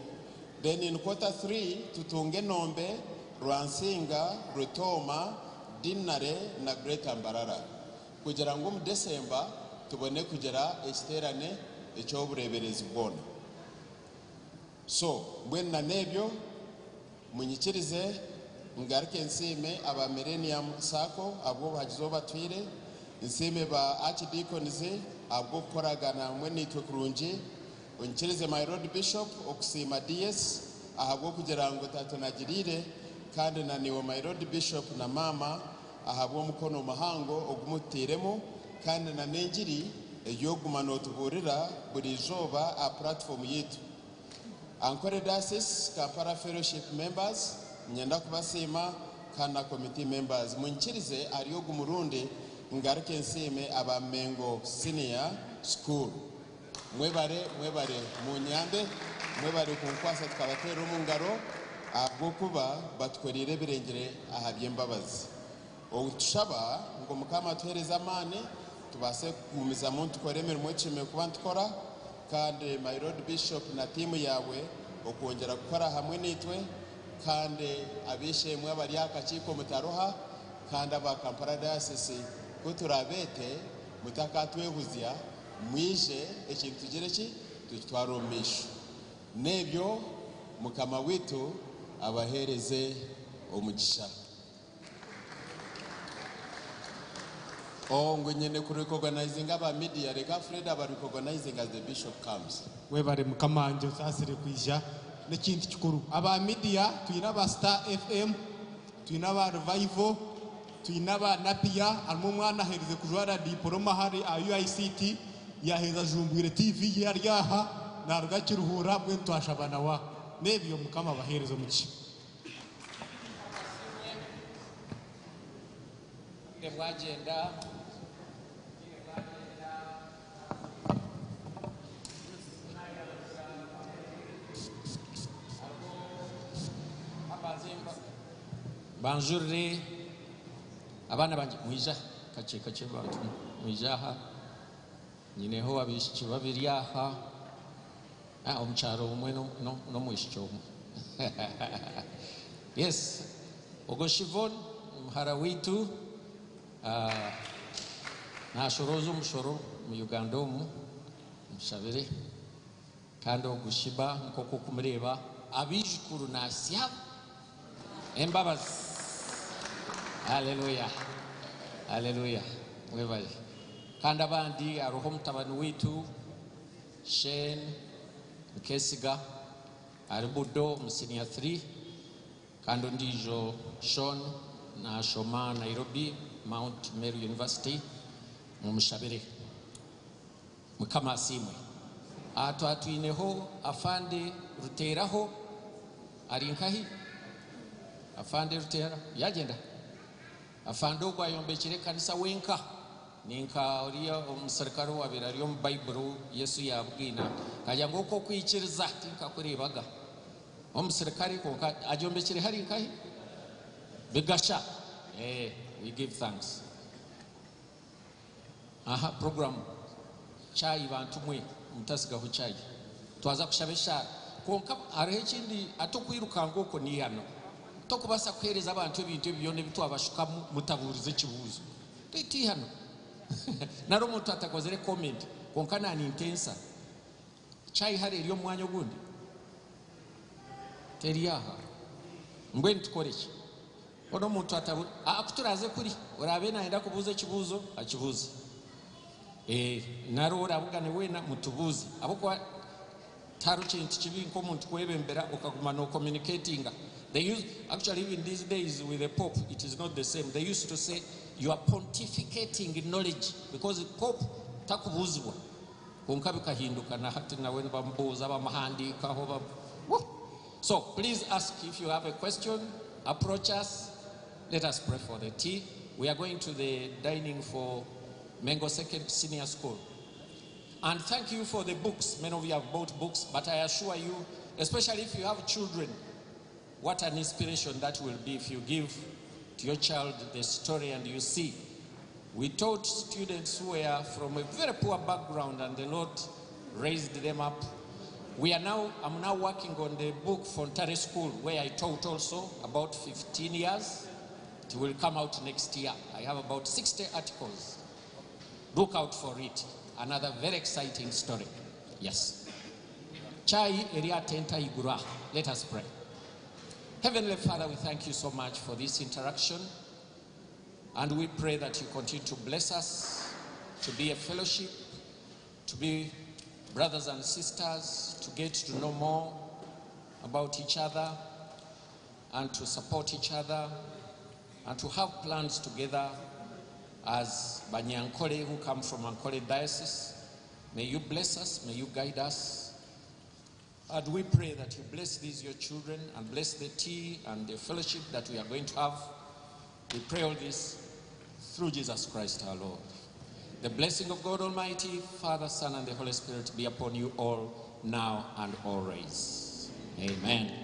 Then in quarter three tutunge Nombe, Rwansinga, Rutooma, Dinare na Greater Mbarara. Kugira ngu omu December tubone kugira ekiteerane eky'obureeberezi bwona. So mbwenu na n'ebyo munyikirize ngaruke nsiime aba Millennium Sacco ahabw'obuhagizi obu batuhaire, nsiime ba Archdeacons ahabw'okukoragana hamwe naitwe kurungi, onyikirize my Lord Bishop okusiima DS ahabw'okugira ngu tatunagiriire kandi na naiwe my Lord Bishop na maama ahabw'omukono muhango ogu mututairemu kandi na n'engiri. Ery'okuguma nootubuurira buri izooba aha puratifoomu yaitu. Ankole Diocese Kampala Fellowship members, niinyenda kubasiima kandi na committee members. Munyikirize ahari ogu murundi ngaruke nsiime aba Mengo Senior School. Mwebare, mwebare munyambe, mwebare kunkwasa tukabateerera omu ngaro ahabw'okuba batukoreire ebirengire aha by'embabazi. Obu nitushaba ngu Mukama atuheereze amaani tubaase kugumizamu nitukora emirimo ei tushemereire kuba nitukora kandi my Lord Bishop na tiimu yaawe okwongyera kukora hamwe naitwe kandi ab'eishe-emwe abari aha kakiiko mutaruha kandi aba Kampala Diocese ku turaabeete mutakatwehuzya mwije ekintu tugire ki tukitware omu maisho. N'ebyo Mukama waitu abaheereze omugisha. Oh ngu nyine ku recognizinga aba media reka Fred aba recognizinge as the bishop comes. Webare mukama wangye osaasire kwija nekintu kikuru. Aba media twine aba Star FM, twine aba Revival, twine aba Napier harimu omwana aherize kujwara diporoma hare aha UICT yaheza ajumbwire TV ye ari aha naruga Kiruhura mbwenu twashaba nawe nebyo mukama abahereze omugisha. Obwire bwagyenda. Mbanjurire abaana bangye mwije aha kakye kakye bantu mwije aha nyineho abaishiki babiri aha omukyaro omwe n'omwishiki omwe yes Ogwo Shivon muhara waitu nashorooza omushoro omu Uganda omu, mushabire. Kandi ogu Shiba nk'oku okumureeba abaijukuru nasya embabazi. Haleluya! Haleluya! Mwebare. Kandi abandi hariho omutabani waitu Shane Nkesiga ari Budo omu senior 3. Kandi ondiijo Sean naashoma Nairobi Mount Meru University. Mumushabire. Mukama asiimwe. Aha twaba twineho Afande Ruteeraho. Ari nkahi? Afande Ruteeraho yaagyenda? Afande ogwo ayombekire ekanisa wenka. Ni nka oriya omuserukare owaabaire ari omu Baiburi ou Yesu yaabugaine akagira ngu okwo okwikiriza tinkakureebaga. Omusirikare kwonka agyombekire hari nkahi? Bigasha eeh we give thanks. Aha program chai bantu mwe mutasigaho chai twaza kushaba eshaara kwonka hariho ekindi hati okwirukanga okwo neihano tokubasa kuhereza abantu ebintu ebi byona ebitwabashukamu mutabuurize ekibuuzo beitu eihano nari omuntu atakozire comment kwonka nanintensa Chai hare eri omu mwanya ogundi? Teri aha. Mbwenu tukore ki? Hoona omuntu atabu aa ku turaaze kuri, oraabe naayenda kubuuza ekibuuzo, akibuuze. Ee, nari orabugane weena mutubuuze. Ahabw'okuba tihariho kintu kibi nk'omuntu kwebembera okaguma noocommunicatinga. They use, actually even these days with the Pope it is not the same. They used to say you are pontificating knowledge because Pope takubuuzibwa. Kwonka bikahinduka na hati nawe nibamubuuza bamuhandiikaho ba Woo! So please ask if you have a question, approach us, let us pray for the tea. We are going to the dining for Mengo Second Senior School. And thank you for the books. Many of you have bought books, but I assure you, especially if you have children, what an inspiration that will be if you give to your child the story and you see. We taught students who were from a very poor background and the Lord raised them up. We are now, I'm now working on the book Fontare School, where I taught also about 15 years. It will come out next year. I have about 60 articles. Look out for it. Another very exciting story. Yes. Chai eri tenta igura. Let us pray. Heavenly Father, we thank you so much for this interaction. And we pray that you continue to bless us, to be a fellowship, to be brothers and sisters, to get to know more about each other, and to support each other, and to have plans together As Banyankole who come from Ankole Diocese, may you bless us, may you guide us. And we pray that you bless these your children and bless the tea and the fellowship that we are going to have. We pray all this through Jesus Christ our Lord. The blessing of God Almighty, Father, Son, and the Holy Spirit be upon you all now and always. Amen.